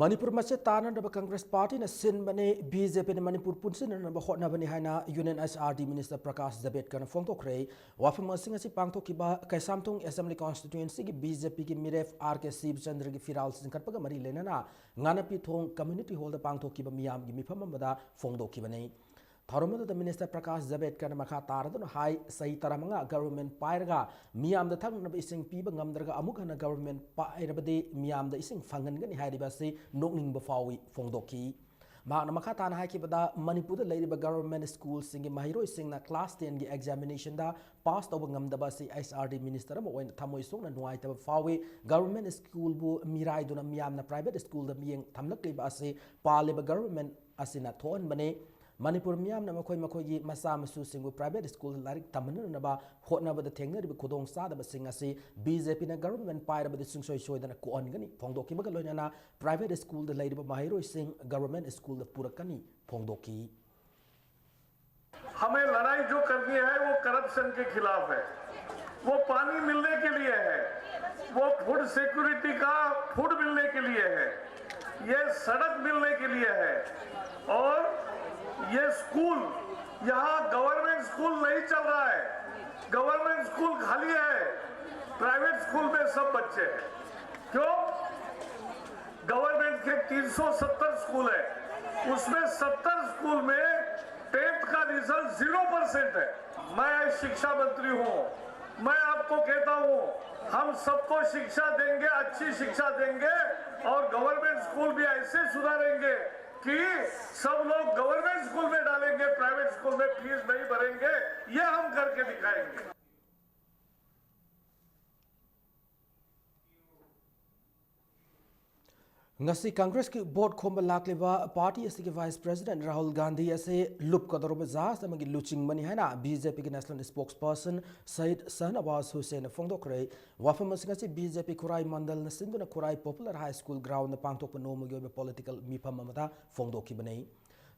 ꯃꯅꯤꯄꯨꯔ ꯃꯆꯦꯠ ꯇꯥꯅꯅꯕ ꯀꯪꯒ꯭ꯔꯦꯁ ꯄꯥꯔꯇꯤꯅ ꯁꯤꯟꯕꯅꯤ꯫ ꯕꯤ ꯖꯦ ꯄꯤꯅ ꯃꯅꯤꯄꯨꯔ ꯄꯨꯟꯁꯤꯟꯅꯅꯕ ꯍꯣꯠꯅꯕꯅꯤ ꯍꯥꯏꯅ ꯌꯨꯅꯤꯌꯟ ꯑꯦꯁ ꯑꯥꯔ ꯗꯤ ꯃꯤꯅꯤꯁꯇꯔ ꯄ꯭ꯔꯀꯥꯁ ꯖꯕꯦꯗꯀꯔꯅ ꯐꯣꯡꯗꯣꯛꯈ꯭ꯔꯦ꯫ ꯋꯥꯐꯝꯁꯤꯡ ꯑꯁꯤ ꯄꯥꯡꯊꯣꯛꯈꯤꯕ ꯀꯩꯁꯥꯝꯊꯣꯡ ꯑꯦꯁꯦꯝꯕ꯭ꯂꯤ ꯀꯣꯟꯁꯇꯤꯇ꯭ꯋꯦꯟꯁꯤꯒꯤ ꯕꯤ ꯖꯦ ꯄꯤꯒꯤ ꯃꯤꯔꯦꯞ ꯑꯥꯔ ꯀꯦ ꯁꯤꯕꯆꯟꯗ꯭ꯔꯒꯤ ꯐꯤꯔꯥꯜ ꯆꯤꯡꯈꯠꯄꯒ ꯃꯔꯤ ꯂꯩꯅꯅ ꯉꯥꯅꯄꯤꯊꯣꯡ ꯀꯝꯃ꯭ꯌꯨꯅꯤꯇꯤ ꯍꯣꯜꯗ ꯄꯥꯡꯊꯣꯛꯈꯤꯕ ꯃꯤꯌꯥꯝꯒꯤ ꯃꯤꯐꯝ ꯑꯃꯗ ꯐꯣꯡꯗꯣꯛꯈꯤꯕꯅꯤ꯫ ꯊꯧꯔꯝ ꯑꯗꯨꯗ ꯃꯤꯅꯤꯁꯇꯔ ꯄ꯭ꯔꯀꯥꯁ ꯖꯕꯦꯗꯀꯔꯅ ꯃꯈꯥ ꯇꯥꯔꯗꯨꯅ ꯍꯥꯏ, ꯆꯍꯤ ꯇꯔꯥꯃꯉꯥ ꯒꯚꯔꯟꯃꯦꯟꯠ ꯄꯥꯏꯔꯒ ꯃꯤꯌꯥꯝꯗ ꯊꯛꯅꯅꯕ ꯏꯁꯤꯡ ꯄꯤꯕ ꯉꯝꯗ꯭ꯔꯒ ꯑꯃꯨꯛ ꯍꯟꯅ ꯒꯚꯔꯟꯃꯦꯟꯠ ꯄꯥꯏꯔꯕꯗꯤ ꯃꯤꯌꯥꯝꯗ ꯏꯁꯤꯡ ꯐꯪꯍꯟꯒꯅꯤ ꯍꯥꯏꯔꯤꯕ ꯑꯁꯤ ꯅꯣꯛꯅꯤꯡꯕ ꯐꯥꯎꯏ ꯐꯣꯡꯗꯣꯛꯈꯤ꯫ ꯃꯍꯥꯛꯅ ꯃꯈꯥ ꯇꯥꯅ ꯍꯥꯏꯈꯤꯕꯗ, ꯃꯅꯤꯄꯨꯔꯗ ꯂꯩꯔꯤꯕ ꯒꯚꯔꯟꯃꯦꯟꯠ ꯁ꯭ꯀꯨꯜꯁꯤꯡꯒꯤ ꯃꯍꯩꯔꯣꯏꯁꯤꯡꯅ ꯀ꯭ꯂꯥꯁ ꯇꯦꯟꯒꯤ ꯑꯦꯛꯖꯥꯃꯤꯅꯦꯁꯟꯗ ꯄꯥꯁ ꯇꯧꯕ ꯉꯝꯗꯕ ꯑꯁꯤ ꯑꯩꯆ ꯑꯥꯔ ꯗꯤ ꯃꯤꯅꯤꯁꯇꯔ ꯑꯃ ꯑꯣꯏꯅ ꯊꯃꯣꯏ ꯁꯣꯛꯅ ꯅꯨꯡꯉꯥꯏꯇꯕ ꯐꯥꯎꯏ꯫ ꯒꯚꯔꯟꯃꯦꯟꯠ ꯁ꯭ꯀꯨꯜꯕꯨ ꯃꯤꯔꯥꯏꯗꯨꯅ ꯃꯤꯌꯥꯝꯅ ꯄ꯭ꯔꯥꯏꯚꯦꯠ ꯁ꯭ꯀꯨꯜꯗ ꯃꯤꯠꯌꯦꯡ ꯊꯝꯂꯛꯂꯤꯕ ꯑꯁꯤ ꯄꯥꯜꯂꯤꯕ ꯒꯚꯔꯟꯃꯦꯟꯠ ꯑꯁꯤꯅ ꯊꯣꯛꯍꯟꯕꯅꯤ꯫ ꯃꯅꯤꯄꯨꯔ ꯃꯤꯌꯥꯝꯅ ꯃꯈꯣꯏ ꯃꯈꯣꯏꯒꯤ ꯃꯆꯥ ꯃꯁꯨꯁꯤꯡꯕꯨ ꯄ꯭ꯔꯥꯏꯚꯦꯠ ꯁ꯭ꯀꯨꯜꯗ ꯂꯥꯏꯔꯤꯛ ꯇꯝꯍꯟꯅꯅꯕ ꯍꯣꯠꯅꯕꯗ ꯊꯦꯡꯅꯔꯤꯕ ꯈꯨꯗꯣꯡꯆꯥꯗꯕꯁꯤꯡ ꯑꯁꯤ ꯕꯤ ꯖꯦ ꯄꯤꯅ ꯒꯚꯔꯟꯃꯦꯟꯠ ꯄꯥꯏꯔꯕꯗꯤ ꯁꯨꯡꯁꯣꯏ ꯁꯣꯏꯗꯅ ꯀꯣꯛꯍꯟꯒꯅꯤ ꯐꯣꯡꯗꯣꯛꯈꯤꯕꯒ ꯂꯣꯏꯅꯅ ꯄ꯭ꯔꯥꯏꯚꯦꯠ ꯁ꯭ꯀꯨꯜꯗ ꯂꯩꯔꯤꯕ ꯃꯍꯩꯔꯣꯏꯁꯤꯡ ꯒꯚꯔꯟꯃꯦꯟꯠ ꯁ꯭ꯀꯨꯜꯗ ꯄꯨꯔꯛꯀꯅꯤ ꯐꯣꯡꯗꯣꯛꯈꯤ꯫ हमें लड़ाई जो करनी है वो करप्शन के खिलाफ है, वो पानी मिलने के लिए है, वो फूड सिक्योरिटी का फूड मिलने के लिए है, ये सड़क मिलने के लिए है। और ये स्कूल, यहाँ गवर्नमेंट स्कूल नहीं चल रहा है, गवर्नमेंट स्कूल खाली है, प्राइवेट स्कूल में सब बच्चे हैं। क्यों? गवर्नमेंट के तीन सौ सत्तर स्कूल है, उसमें सत्तर स्कूल में टेंथ का रिजल्ट ज़ीरो परसेंट है। मैं शिक्षा मंत्री हूँ, मैं आपको कहता हूँ, हम सबको शिक्षा देंगे, अच्छी शिक्षा देंगे और गवर्नमेंट स्कूल भी ऐसे सुधारेंगे कि सब लोग गवर्नमेंट स्कूल में डालेंगे, प्राइवेट स्कूल में फीस नहीं भरेंगे। ये हम करके दिखाएंगे। ꯉꯁꯤ ꯀꯪꯒ꯭ꯔꯦꯁꯀꯤ ꯚꯣꯠ ꯈꯣꯝꯕ ꯂꯥꯛꯂꯤꯕ ꯄꯥꯔꯇꯤ ꯑꯁꯤꯒꯤ ꯚꯥꯏꯁ ꯄ꯭ꯔꯦꯁꯤꯗꯦꯟꯠ ꯔꯥꯍꯨꯜ ꯒꯥꯟꯙꯤ ꯑꯁꯤ ꯂꯨꯞꯀꯗꯧꯔꯕ ꯖꯍꯥꯖ ꯑꯃꯒꯤ ꯂꯨꯆꯤꯡꯕꯅꯤ ꯍꯥꯏꯅ ꯕꯤ ꯖꯦ ꯄꯤꯒꯤ ꯅꯦꯁꯅꯦꯜ ꯁ꯭ꯄꯣꯛꯁ ꯄꯔꯁꯟ ꯁꯌꯤꯗ ꯁꯍꯅꯋꯥꯖ ꯍꯨꯁꯦꯟꯅ ꯐꯣꯡꯗꯣꯛꯈ꯭ꯔꯦ꯫ ꯋꯥꯐꯝ ꯑꯁꯤ ꯉꯁꯤ ꯕꯤ ꯖꯦ ꯄꯤ ꯈꯨꯔꯥꯏ ꯃꯟꯗꯜꯅ ꯁꯤꯟꯗꯨꯅ ꯈꯨꯔꯥꯏ ꯄꯣꯄꯨꯂꯔ ꯍꯥꯏ ꯁ꯭ꯀꯨꯜ ꯒ꯭ꯔꯥꯎꯟꯗ ꯄꯥꯡꯊꯣꯛꯄ ꯅꯣꯡꯃꯒꯤ ꯑꯣꯏꯕ ꯄꯣꯂꯤꯇꯤꯀꯦꯜ ꯃꯤꯐꯝ ꯑꯃꯗ ꯐꯣꯡꯗꯣꯛꯈꯤꯕꯅꯤ꯫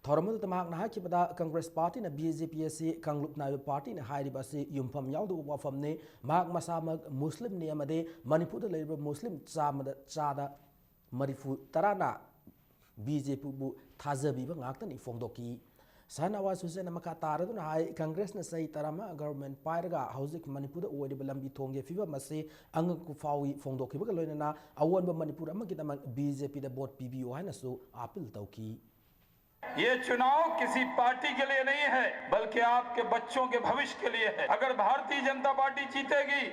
ꯊꯧꯔꯝ ꯑꯗꯨꯗ ꯃꯍꯥꯛꯅ ꯍꯥꯏꯈꯤꯕꯗ, ꯀꯪꯒ꯭ꯔꯦꯁ ꯄꯥꯔꯇꯤꯅ ꯕꯤ ꯖꯦ ꯄꯤ ꯑꯁꯤ ꯀꯥꯡꯂꯨꯞ ꯅꯥꯏꯕ ꯄꯥꯔꯇꯤꯅꯤ ꯍꯥꯏꯔꯤꯕ ꯑꯁꯤ ꯌꯨꯝꯐꯝ ꯌꯥꯎꯗꯕ ꯋꯥꯐꯝꯅꯤ꯫ ꯃꯍꯥꯛ ꯃꯁꯥꯃꯛ ꯃꯨꯁꯂꯤꯝꯅꯤ ꯑꯃꯗꯤ ꯃꯅꯤꯄꯨꯔꯗ ꯂꯩꯔꯤꯕ ꯃꯨꯁꯂꯤꯝ ꯆꯥꯝꯃꯗ ꯆꯥꯗ ꯃꯔꯤꯐꯨ ꯇꯔꯥꯅ ꯕꯤ ꯖꯦ ꯄꯤꯕꯨ ꯊꯥꯖꯕꯤꯕ ꯉꯥꯛꯇꯅꯤ ꯐꯣꯡꯗꯣꯛꯈꯤ꯫ ꯁꯍꯅꯋꯥꯖ ꯍꯨꯁꯦꯟꯅ ꯃꯈꯥ ꯇꯥꯔꯗꯨꯅ ꯍꯥꯏ, ꯀꯪꯒ꯭ꯔꯦꯁꯅ ꯆꯍꯤ ꯇꯔꯥꯃꯉꯥ ꯒꯚꯔꯟꯃꯦꯟꯠ ꯄꯥꯏꯔꯒ ꯍꯧꯖꯤꯛ ꯃꯅꯤꯄꯨꯔꯗ ꯑꯣꯏꯔꯤꯕ ꯂꯝꯕꯤ ꯊꯣꯡꯒꯤ ꯐꯤꯕꯝ ꯑꯁꯤ ꯑꯉꯛꯄ ꯐꯥꯎꯏ ꯐꯣꯡꯗꯣꯛꯈꯤꯕꯒ ꯂꯣꯏꯅꯅ ꯑꯑꯣꯟꯕ ꯃꯅꯤꯄꯨꯔ ꯑꯃꯒꯤꯗꯃꯛ ꯕꯤ ꯖꯦ ꯄꯤꯗ ꯚꯣꯠ ꯄꯤꯕꯤꯌꯨ ꯍꯥꯏꯅꯁꯨ ꯑꯥꯄꯤꯜ ꯇꯧꯈꯤ꯫ ये चुनाव किसी पार्टी के लिए नहीं है, बल्कि आपके बच्चों के भविष्य के लिए है। अगर भारतीय जनता पार्टी जीतेगी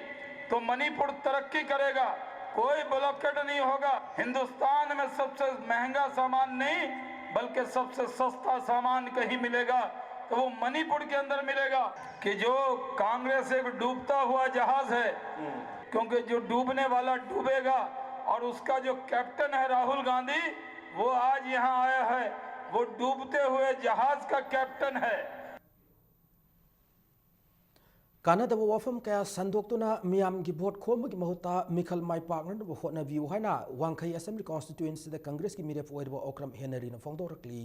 तो मणिपुर तरक्की करेगा, कोई ब्लॉकेड नहीं होगा। हिंदुस्तान में सबसे महंगा सामान नहीं, बल्कि सबसे सस्ता सामान कहीं मिलेगा तो वो मणिपुर के अंदर मिलेगा। कि जो कांग्रेस एक डूबता हुआ जहाज है, क्योंकि जो डूबने वाला डूबेगा, और उसका जो कैप्टन है राहुल गांधी, वो आज यहाँ आया है, वो डूबते हुए जहाज का कैप्टन है। ꯀꯥꯟꯅꯗꯕ ꯋꯥꯐꯝ ꯀꯌꯥ ꯁꯟꯗꯣꯛꯇꯨꯅ ꯃꯤꯌꯥꯝꯒꯤ ꯚꯣꯠ ꯈꯣꯝꯕꯒꯤ ꯃꯍꯨꯠꯇ ꯃꯤꯈꯜ ꯃꯥꯏ ꯄꯥꯛꯅꯅꯕ ꯍꯣꯠꯅꯕꯤꯌꯨ ꯍꯥꯏꯅ ꯋꯥꯡꯈꯩ ꯑꯦꯁꯦꯝꯕ꯭ꯂꯤ ꯀꯣꯟꯁꯇꯤꯇ꯭ꯋꯦꯟꯁꯤꯗ ꯀꯪꯒ꯭ꯔꯦꯁꯀꯤ ꯃꯤꯔꯦꯞ ꯑꯣꯏꯔꯤꯕ ꯑꯣꯀ꯭ꯔꯝ ꯍꯦꯅꯔꯤꯅ ꯐꯣꯡꯗꯣꯔꯛꯂꯤ꯫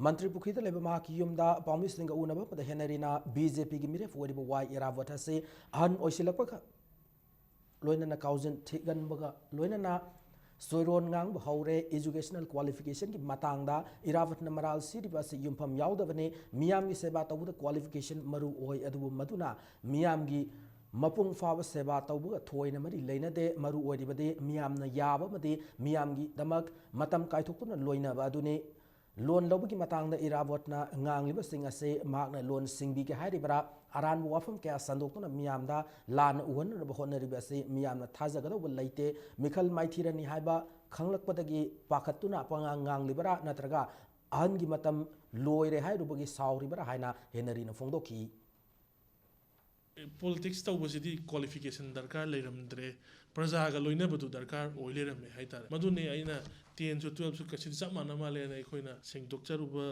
ꯃꯟꯇ꯭ꯔꯤ ꯄꯨꯈ꯭ꯔꯤꯗ ꯂꯩꯕ ꯃꯍꯥꯛꯀꯤ ꯌꯨꯝꯗ ꯄꯥꯎꯃꯤꯁꯤꯡꯒ ꯎꯅꯕ ꯑꯃꯗ ꯍꯦꯅꯔꯤꯅ ꯕꯤ ꯖꯦ ꯄꯤꯒꯤ ꯃꯤꯔꯦꯞ ꯑꯣꯏꯔꯤꯕ ꯋꯥꯏ ꯏꯔꯥꯕꯣꯠ ꯑꯁꯤ ꯑꯍꯟ ꯑꯣꯏꯁꯤꯜꯂꯛꯄꯒ ꯂꯣꯏꯅꯅ ꯀꯥꯎꯖꯟ ꯊꯤꯒꯟꯕꯒ ꯂꯣꯏꯅꯅ ꯆꯣꯏꯔꯣꯟ ꯉꯥꯡꯕ ꯍꯧꯔꯦ꯫ ꯏꯖꯨꯀꯦꯁꯅꯦꯜ ꯀ꯭ꯋꯥꯂꯤꯐꯤꯀꯦꯁꯟꯒꯤ ꯃꯇꯥꯡꯗ ꯏꯔꯥꯕꯠꯅ ꯃꯔꯥꯜ ꯁꯤꯔꯤꯕ ꯑꯁꯤ ꯌꯨꯝꯐꯝ ꯌꯥꯎꯗꯕꯅꯤ꯫ ꯃꯤꯌꯥꯝꯒꯤ ꯁꯦꯕꯥ ꯇꯧꯕꯗ ꯀ꯭ꯋꯥꯂꯤꯐꯤꯀꯦꯁꯟ ꯃꯔꯨ ꯑꯣꯏ, ꯑꯗꯨꯕꯨ ꯃꯗꯨꯅ ꯃꯤꯌꯥꯝꯒꯤ ꯃꯄꯨꯡ ꯐꯥꯕ ꯁꯦꯕꯥ ꯇꯧꯕꯒ ꯊꯣꯏꯅ ꯃꯔꯤ ꯂꯩꯅꯗꯦ꯫ ꯃꯔꯨ ꯑꯣꯏꯔꯤꯕꯗꯤ ꯃꯤꯌꯥꯝꯅ ꯌꯥꯕ ꯑꯃꯗꯤ ꯃꯤꯌꯥꯝꯒꯤꯗꯃꯛ ꯃꯇꯝ ꯀꯥꯏꯊꯣꯛꯇꯨꯅ ꯂꯣꯏꯅꯕ ꯑꯗꯨꯅꯤ꯫ ꯂꯣꯟ ꯂꯧꯕꯒꯤ ꯃꯇꯥꯡꯗ ꯏꯔꯥꯕꯣꯠꯅ ꯉꯥꯡꯂꯤꯕꯁꯤꯡ ꯑꯁꯤ ꯃꯍꯥꯛꯅ ꯂꯣꯟ ꯁꯤꯡꯕꯤꯒꯦ ꯍꯥꯏꯔꯤꯕꯔꯥ, ꯑꯔꯥꯟꯕ ꯋꯥꯐꯝ ꯀꯌꯥ ꯁꯟꯗꯣꯛꯇꯨꯅ ꯃꯤꯌꯥꯝꯗ ꯂꯥꯟꯅ ꯎꯍꯟꯅꯅꯕ ꯍꯣꯠꯅꯔꯤꯕ ꯑꯁꯤ ꯃꯤꯌꯥꯝꯅ ꯊꯥꯖꯒꯗꯧꯕ ꯂꯩꯇꯦ꯫ ꯃꯤꯈꯜ ꯃꯥꯏꯊꯤꯔꯅꯤ ꯍꯥꯏꯕ ꯈꯪꯂꯛꯄꯗꯒꯤ ꯄꯥꯈꯠꯇꯨꯅ ꯄꯉꯥꯡ ꯉꯥꯡꯂꯤꯕꯔꯥ, ꯅꯠꯇ꯭ꯔꯒ ꯑꯍꯟꯒꯤ ꯃꯇꯝ ꯂꯣꯏꯔꯦ ꯍꯥꯏꯔꯨꯕꯒꯤ ꯁꯥꯎꯔꯤꯕꯔꯥ ꯍꯥꯏꯅ ꯍꯦꯅꯔꯤꯅ ꯐꯣꯡꯗꯣꯛꯈꯤ꯫ ꯄꯣꯂꯤꯇꯤꯛꯁ ꯇꯧꯕꯁꯤꯗꯤ ꯀ꯭ꯋꯥꯂꯤꯐꯤꯀꯦꯁꯟ ꯗꯔꯀꯥꯔ ꯂꯩꯔꯝꯗ꯭ꯔꯦ, ꯄ꯭ꯔꯖꯥꯒ ꯂꯣꯏꯅꯕꯗꯨ ꯗꯔꯀꯥꯔ ꯑꯣꯏ ꯂꯩꯔꯝꯃꯦ ꯍꯥꯏꯇꯥꯔꯦ꯫ ꯃꯗꯨꯅꯤ ꯑꯩꯅ ꯇꯦꯟꯁꯨ ꯇꯨꯌꯦꯜꯞꯁꯨ ꯀꯁꯤꯗꯤ ꯆꯞ ꯃꯥꯟꯅ ꯃꯥꯜꯂꯦꯅ ꯑꯩꯈꯣꯏꯅ ꯁꯦꯡꯗꯣꯛꯆꯔꯨꯕ,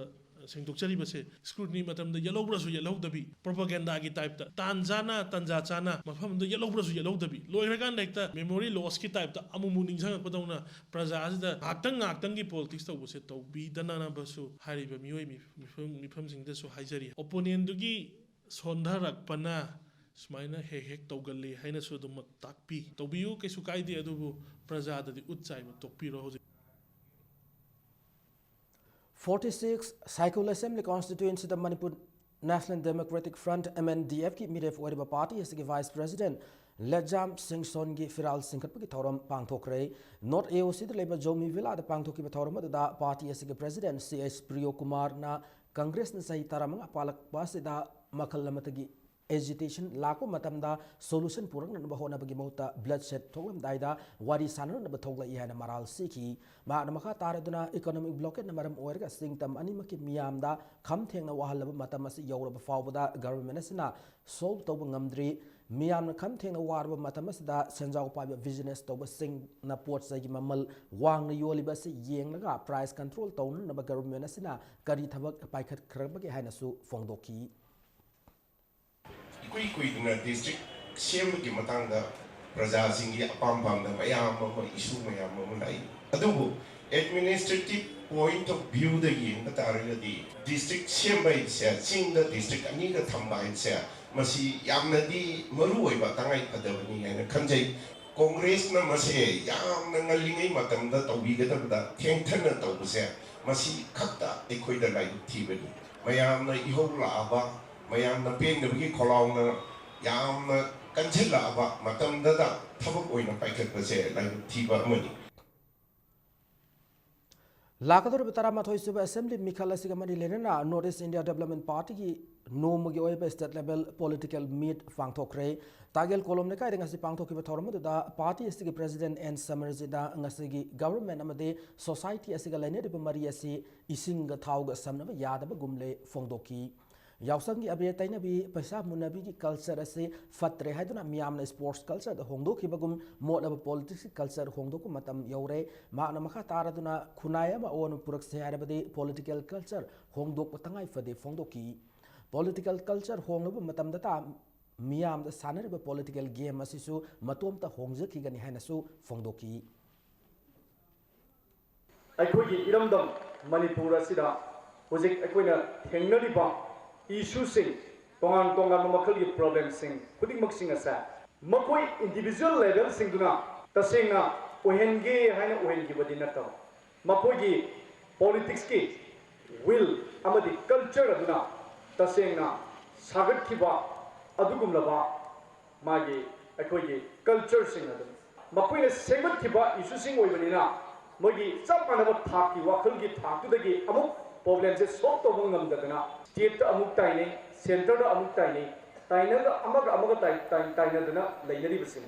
ꯁꯦꯡꯗꯣꯛꯆꯔꯤꯕꯁꯦ꯫ ꯁ꯭ꯀ꯭ꯔꯨꯇꯤꯅꯤ ꯃꯇꯝꯗ ꯌꯦꯠꯍꯧꯕ꯭ꯔꯁꯨ ꯌꯦꯠꯍꯧꯗꯕꯤ, ꯄ꯭ꯔꯣꯄꯥꯒꯦꯟꯗꯥꯒꯤ ꯇꯥꯏꯞꯇ, ꯇꯥꯟ ꯆꯥꯅ ꯇꯥꯟꯖꯥ ꯆꯥꯅ ꯃꯐꯝꯗ ꯌꯦꯠꯍꯧꯕ꯭ꯔꯁꯨ ꯌꯦꯠꯍꯧꯗꯕꯤ, ꯂꯣꯏꯈ꯭ꯔꯀꯥꯟꯗ ꯍꯦꯛꯇ ꯃꯦꯃꯣꯔꯤ ꯂꯣꯁꯀꯤ ꯇꯥꯏꯞꯇ ꯑꯃꯨꯛꯃꯨꯛ ꯅꯤꯡꯁꯤꯡꯉꯛꯄꯗꯧꯅ ꯄ꯭ꯔꯖꯥꯁꯤꯗ ꯉꯥꯏꯍꯥꯛꯇꯪ ꯉꯥꯏꯍꯥꯛꯇꯪꯒꯤ ꯄꯣꯂꯤꯇꯤꯛꯁ ꯇꯧꯕꯁꯦ ꯇꯧꯕꯤꯗꯅꯕꯁꯨ ꯍꯥꯏꯔꯤꯕ ꯃꯤꯑꯣꯏ ꯃꯤꯐꯝ, ꯃꯤꯐꯝꯁꯤꯡꯗꯁꯨ ꯍꯥꯏꯖꯔꯤ꯫ ꯑꯣꯄꯣꯅꯦꯟꯗꯨꯒꯤ ꯁꯣꯟꯊꯔꯛꯄꯅ ꯁꯨꯃꯥꯏꯅ ꯍꯦꯛ ꯍꯦꯛ ꯇꯧꯒꯜꯂꯤ ꯍꯥꯏꯅꯁꯨ ꯑꯗꯨꯃꯛ ꯇꯥꯛꯄꯤ꯫ ꯇꯧꯕꯤꯌꯨ, ꯀꯩꯁꯨ ꯀꯥꯏꯗꯦ, ꯑꯗꯨꯕꯨ ꯄ꯭ꯔꯖꯥꯗꯗꯤ ꯎꯠ ꯆꯥꯏꯕ ꯇꯣꯛꯄꯤꯔꯣ ꯍꯧꯖꯤꯛ꯫ Forty six Saikul Assembly Constituency ꯗ Manipur National Democratic Front, M N D F ꯀꯤ ꯃꯤꯔꯦꯞ ꯑꯣꯏꯔꯤꯕ ꯄꯥꯔꯇꯤ ꯑꯁꯤꯒꯤ ꯚꯥꯏꯁ ꯄ꯭ꯔꯦꯁꯤꯗꯦꯟꯠ ꯂꯦꯖꯥꯝ ꯁꯤꯡꯁꯣꯟꯒꯤ ꯐꯤꯔꯥꯜ ꯆꯤꯡꯈꯠꯄꯒꯤ ꯊꯧꯔꯝ ꯄꯥꯡꯊꯣꯛꯈ꯭ꯔꯦ꯫ ꯅꯣꯔꯠ ꯑꯦ ꯑꯣ ꯁꯤꯗ ꯂꯩꯕ ꯖꯣꯃꯤ ꯚꯤꯂꯥꯗ ꯄꯥꯡꯊꯣꯛꯈꯤꯕ ꯊꯧꯔꯝ ꯑꯗꯨꯗ ꯄꯥꯔꯇꯤ ꯑꯁꯤꯒꯤ ꯄ꯭ꯔꯦꯁꯤꯗꯦꯟꯠ ꯁꯤ ꯑꯦꯁ ꯄ꯭ꯔꯤꯌꯣ ꯀꯨꯃꯥꯔꯅ ꯀꯪꯒ꯭ꯔꯦꯁꯅ ꯆꯍꯤ ꯇꯔꯥꯃꯉꯥ ꯄꯥꯜꯂꯛꯄ ꯑꯁꯤꯗ ꯃꯈꯜ ꯑꯃꯠꯇꯒꯤ ꯑꯦꯖꯤꯇꯦꯁꯟ ꯂꯥꯛꯄ ꯃꯇꯝꯗ ꯁꯣꯂꯨꯁꯟ ꯄꯨꯔꯛꯅꯅꯕ ꯍꯣꯠꯅꯕꯒꯤ ꯃꯍꯨꯠꯇ ꯕ꯭ꯂꯗꯁꯦꯗ ꯊꯣꯛꯂꯝꯗꯥꯏꯗ ꯋꯥꯔꯤ ꯁꯥꯟꯅꯅꯕ ꯊꯣꯛꯂꯛꯏ ꯍꯥꯏꯅ ꯃꯔꯥꯜ ꯁꯤꯈꯤ꯫ ꯃꯍꯥꯛꯅ ꯃꯈꯥ ꯇꯥꯔꯗꯨꯅ ꯏꯀꯣꯅꯣꯃꯤꯛ ꯕ꯭ꯂꯣꯀꯦꯗꯅ ꯃꯔꯝ ꯑꯣꯏꯔꯒ ꯁꯤꯡꯇꯝ ꯑꯅꯤꯃꯛꯀꯤ ꯃꯤꯌꯥꯝꯗ ꯈꯝ ꯊꯦꯡꯅ ꯋꯥꯍꯜꯂꯕ ꯃꯇꯝ ꯑꯁꯤ ꯌꯧꯔꯕ ꯐꯥꯎꯕꯗ ꯒꯚꯔꯟꯃꯦꯟꯠ ꯑꯁꯤꯅ ꯁꯣꯜꯕ ꯇꯧꯕ ꯉꯝꯗ꯭ꯔꯤ꯫ ꯃꯤꯌꯥꯝꯅ ꯈꯝ ꯊꯦꯡꯅ ꯋꯥꯔꯕ ꯃꯇꯝ ꯑꯁꯤꯗ ꯁꯦꯟꯖꯥꯎ ꯄꯥꯏꯕ ꯕꯤꯖꯤꯅꯦꯁ ꯇꯧꯕꯁꯤꯡꯅ ꯄꯣꯠ ꯆꯩꯒꯤ ꯃꯃꯜ ꯋꯥꯡꯅ ꯌꯣꯜꯂꯤꯕ ꯑꯁꯤ ꯌꯦꯡꯂꯒ ꯄ꯭ꯔꯥꯏꯁ ꯀꯟꯇ꯭ꯔꯣꯜ ꯇꯧꯅꯅꯕ ꯒꯚꯔꯟꯃꯦꯟꯠ ꯑꯁꯤꯅ ꯀꯔꯤ ꯊꯕꯛ ꯄꯥꯏꯈꯠꯈ꯭ꯔꯕꯒꯦ ꯍꯥꯏꯅꯁꯨ ꯐꯣꯡꯗꯣꯛꯈꯤ꯫ ꯏꯀꯨꯏ ꯀꯨꯏꯗꯅ ꯗꯤꯁꯇ꯭ꯔꯤꯛ ꯁꯦꯝꯕꯒꯤ ꯃꯇꯥꯡꯗ ꯄ꯭ꯔꯖꯥꯁꯤꯡꯒꯤ ꯑꯄꯥꯝ ꯄꯥꯝꯗ ꯃꯌꯥꯝ ꯑꯃ, ꯏꯁꯨ ꯃꯌꯥꯝ ꯑꯃ ꯂꯥꯛꯏ꯫ ꯑꯗꯨꯕꯨ ꯑꯦꯗꯃꯤꯅꯤꯁꯇ꯭ꯔꯦꯇꯤꯚ ꯄꯣꯏꯟꯠ ꯑꯣꯐ ꯚ꯭ꯌꯨꯗ ꯌꯦꯡꯕ ꯇꯥꯔꯒꯗꯤ, ꯗꯤꯁꯇ꯭ꯔꯤꯛ ꯁꯦꯝꯕ ꯍꯥꯏꯕꯁꯦ, ꯆꯤꯡꯗ ꯗꯤꯁꯇ꯭ꯔꯤꯛ ꯑꯅꯤꯒ ꯊꯝꯕ ꯍꯥꯏꯕꯁꯦ, ꯃꯁꯤ ꯌꯥꯝꯅꯗꯤ ꯃꯔꯨ ꯑꯣꯏꯕ, ꯇꯉꯥꯏ ꯐꯗꯕꯅꯤ ꯍꯥꯏꯅ ꯈꯟꯖꯩ꯫ ꯀꯣꯡꯒ꯭ꯔꯦꯁꯅ ꯃꯁꯦ ꯌꯥꯝꯅ ꯉꯜꯂꯤꯉꯩ ꯃꯇꯝꯗ ꯇꯧꯕꯤꯒꯗꯕꯗ ꯊꯦꯡꯊꯅ ꯇꯧꯕꯁꯦ, ꯃꯁꯤ ꯈꯛꯇ ꯑꯩꯈꯣꯏꯗ ꯂꯥꯏꯕꯛ ꯊꯤꯕꯅꯤ꯫ ꯃꯌꯥꯝꯅ ꯏꯍꯧ ꯂꯥꯛꯑꯕ, ꯃꯌꯥꯝꯅ ꯄꯦꯟꯗꯕꯒꯤ ꯈꯣꯜꯂꯥꯎꯅ ꯌꯥꯝꯅ ꯀꯟꯁꯤꯜꯂꯛꯑꯕ ꯃꯇꯝꯗꯗ ꯊꯕꯛ ꯑꯣꯏꯅ ꯄꯥꯏꯈꯠꯄꯁꯦ ꯂꯥꯏꯕꯛ ꯊꯤꯕ ꯑꯃꯅꯤ꯫ ꯂꯥꯛꯀꯗꯧꯔꯤꯕ ꯇꯔꯥꯃꯥꯊꯣꯏ ꯁꯨꯕ ꯑꯦꯁꯦꯝꯕ꯭ꯂꯤ ꯃꯤꯈꯜ ꯑꯁꯤꯒ ꯃꯔꯤ ꯂꯩꯅꯅ North East India Development Party ꯒꯤ ꯅꯣꯡꯃꯒꯤ ꯑꯣꯏꯕ state level political meet ꯄꯥꯡꯊꯣꯛꯈ꯭ꯔꯦ꯫ ꯇꯥꯒꯦꯜ ꯀꯣꯂꯣꯝ ꯂꯩꯀꯥꯏꯗ ꯉꯁꯤ ꯄꯥꯡꯊꯣꯛꯈꯤꯕ ꯊꯧꯔꯝ ꯑꯗꯨꯗ party ꯑꯁꯤꯒꯤ president ꯑꯦꯟ ꯁꯃꯔꯖꯤꯠꯅ ꯉꯁꯤꯒꯤ government ꯑꯃꯗꯤ society ꯑꯁꯤꯒ ꯂꯩꯅꯔꯤꯕ ꯃꯔꯤ ꯑꯁꯤ ꯏꯁꯤꯡꯒ ꯊꯥꯎꯒ ꯁꯝꯅꯕ ꯌꯥꯗꯕꯒꯨꯝꯂꯦ ꯐꯣꯡꯗꯣꯛꯈꯤ꯫ ꯌꯥꯎꯁꯪꯒꯤ ꯑꯕꯦꯔ ꯇꯩꯅꯕꯤ, ꯄꯩꯁꯥ ꯃꯨꯟꯅꯕꯤꯒꯤ culture ꯑꯁꯤ ꯐꯠꯇ꯭ꯔꯦ ꯍꯥꯏꯗꯨꯅ ꯃꯤꯌꯥꯝꯅ sports culture ꯗ ꯍꯣꯡꯗꯣꯛꯈꯤꯕꯒꯨꯝ ꯃꯣꯠꯂꯕ politics ꯀꯤ culture ꯍꯣꯡꯗꯣꯛꯄ ꯃꯇꯝ ꯌꯧꯔꯦ꯫ ꯃꯍꯥꯛꯅ ꯃꯈꯥ ꯇꯥꯔꯗꯨꯅ ꯈꯨꯟꯅꯥꯏ ꯑꯃ ꯑꯑꯣꯟꯕ ꯄꯨꯔꯛꯁꯦ ꯍꯥꯏꯔꯕꯗꯤ political culture ꯍꯣꯡꯗꯣꯛꯄ ꯇꯉꯥꯏ ꯐꯗꯦ ꯐꯣꯡꯗꯣꯛꯈꯤ꯫ Political culture ꯍꯣꯡꯂꯕ ꯃꯇꯝꯗꯇ ꯃꯤꯌꯥꯝꯗ ꯁꯥꯟꯅꯔꯤꯕ political game ꯑꯁꯤꯁꯨ ꯃꯇꯣꯝꯇ ꯍꯣꯡꯖꯈꯤꯒꯅꯤ ꯍꯥꯏꯅꯁꯨ ꯐꯣꯡꯗꯣꯛꯈꯤ꯫ ꯑꯩꯈꯣꯏꯒꯤ ꯏꯔꯝꯗꯝ ꯃꯅꯤꯄꯨꯔ ꯑꯁꯤꯗ ꯍꯧꯖꯤꯛ ꯑꯩꯈꯣꯏꯅ ꯊꯦꯡꯅꯔꯤꯕ issue ꯁꯤꯡ, ꯇꯣꯉꯥꯟ ꯇꯣꯉꯥꯟꯕ ꯃꯈꯜꯒꯤ problem ꯁꯤꯡ ꯈꯨꯗꯤꯡꯃꯛꯁꯤꯡ ꯑꯁꯦ ꯃꯈꯣꯏ individual level ꯁꯤꯡꯗꯨꯅ ꯇꯁꯦꯡꯅ ꯑꯣꯏꯍꯟꯒꯦ ꯍꯥꯏꯅ ꯑꯣꯏꯍꯟꯈꯤꯕꯗꯤ ꯅꯠꯇꯕ, ꯃꯈꯣꯏꯒꯤ politics ꯀꯤ will ꯑꯃꯗꯤ culture ꯑꯗꯨꯅ ꯇꯁꯦꯡꯅ ꯁꯥꯒꯠꯈꯤꯕ ꯑꯗꯨꯒꯨꯝꯂꯕ ꯃꯥꯒꯤ ꯑꯩꯈꯣꯏꯒꯤ culture ꯁꯤꯡ ꯑꯗꯨ ꯃꯈꯣꯏꯅ ꯁꯦꯝꯒꯠꯈꯤꯕ issue ꯁꯤꯡ ꯑꯣꯏꯕꯅꯤꯅ, ꯃꯣꯏꯒꯤ ꯆꯞ ꯃꯥꯟꯅꯕ ꯊꯥꯛꯀꯤ ꯋꯥꯈꯜꯒꯤ ꯊꯥꯛꯇꯨꯗꯒꯤ ꯑꯃꯨꯛ problem ꯁꯦ solve ꯇꯧꯕ ꯉꯝꯗꯗꯅ state ꯇ ꯑꯃꯨꯛ ꯇꯥꯏꯅꯩ, centre ꯗ ꯑꯃꯨꯛ ꯇꯥꯏꯅꯩ, ꯇꯥꯏꯅꯔꯒ ꯑꯃꯒ ꯑꯃꯒ ꯇꯥꯏ-, ꯇꯥꯏ-, ꯇꯥꯏꯅꯗꯅ ꯂꯩꯅꯔꯤꯕꯁꯤꯅꯤ꯫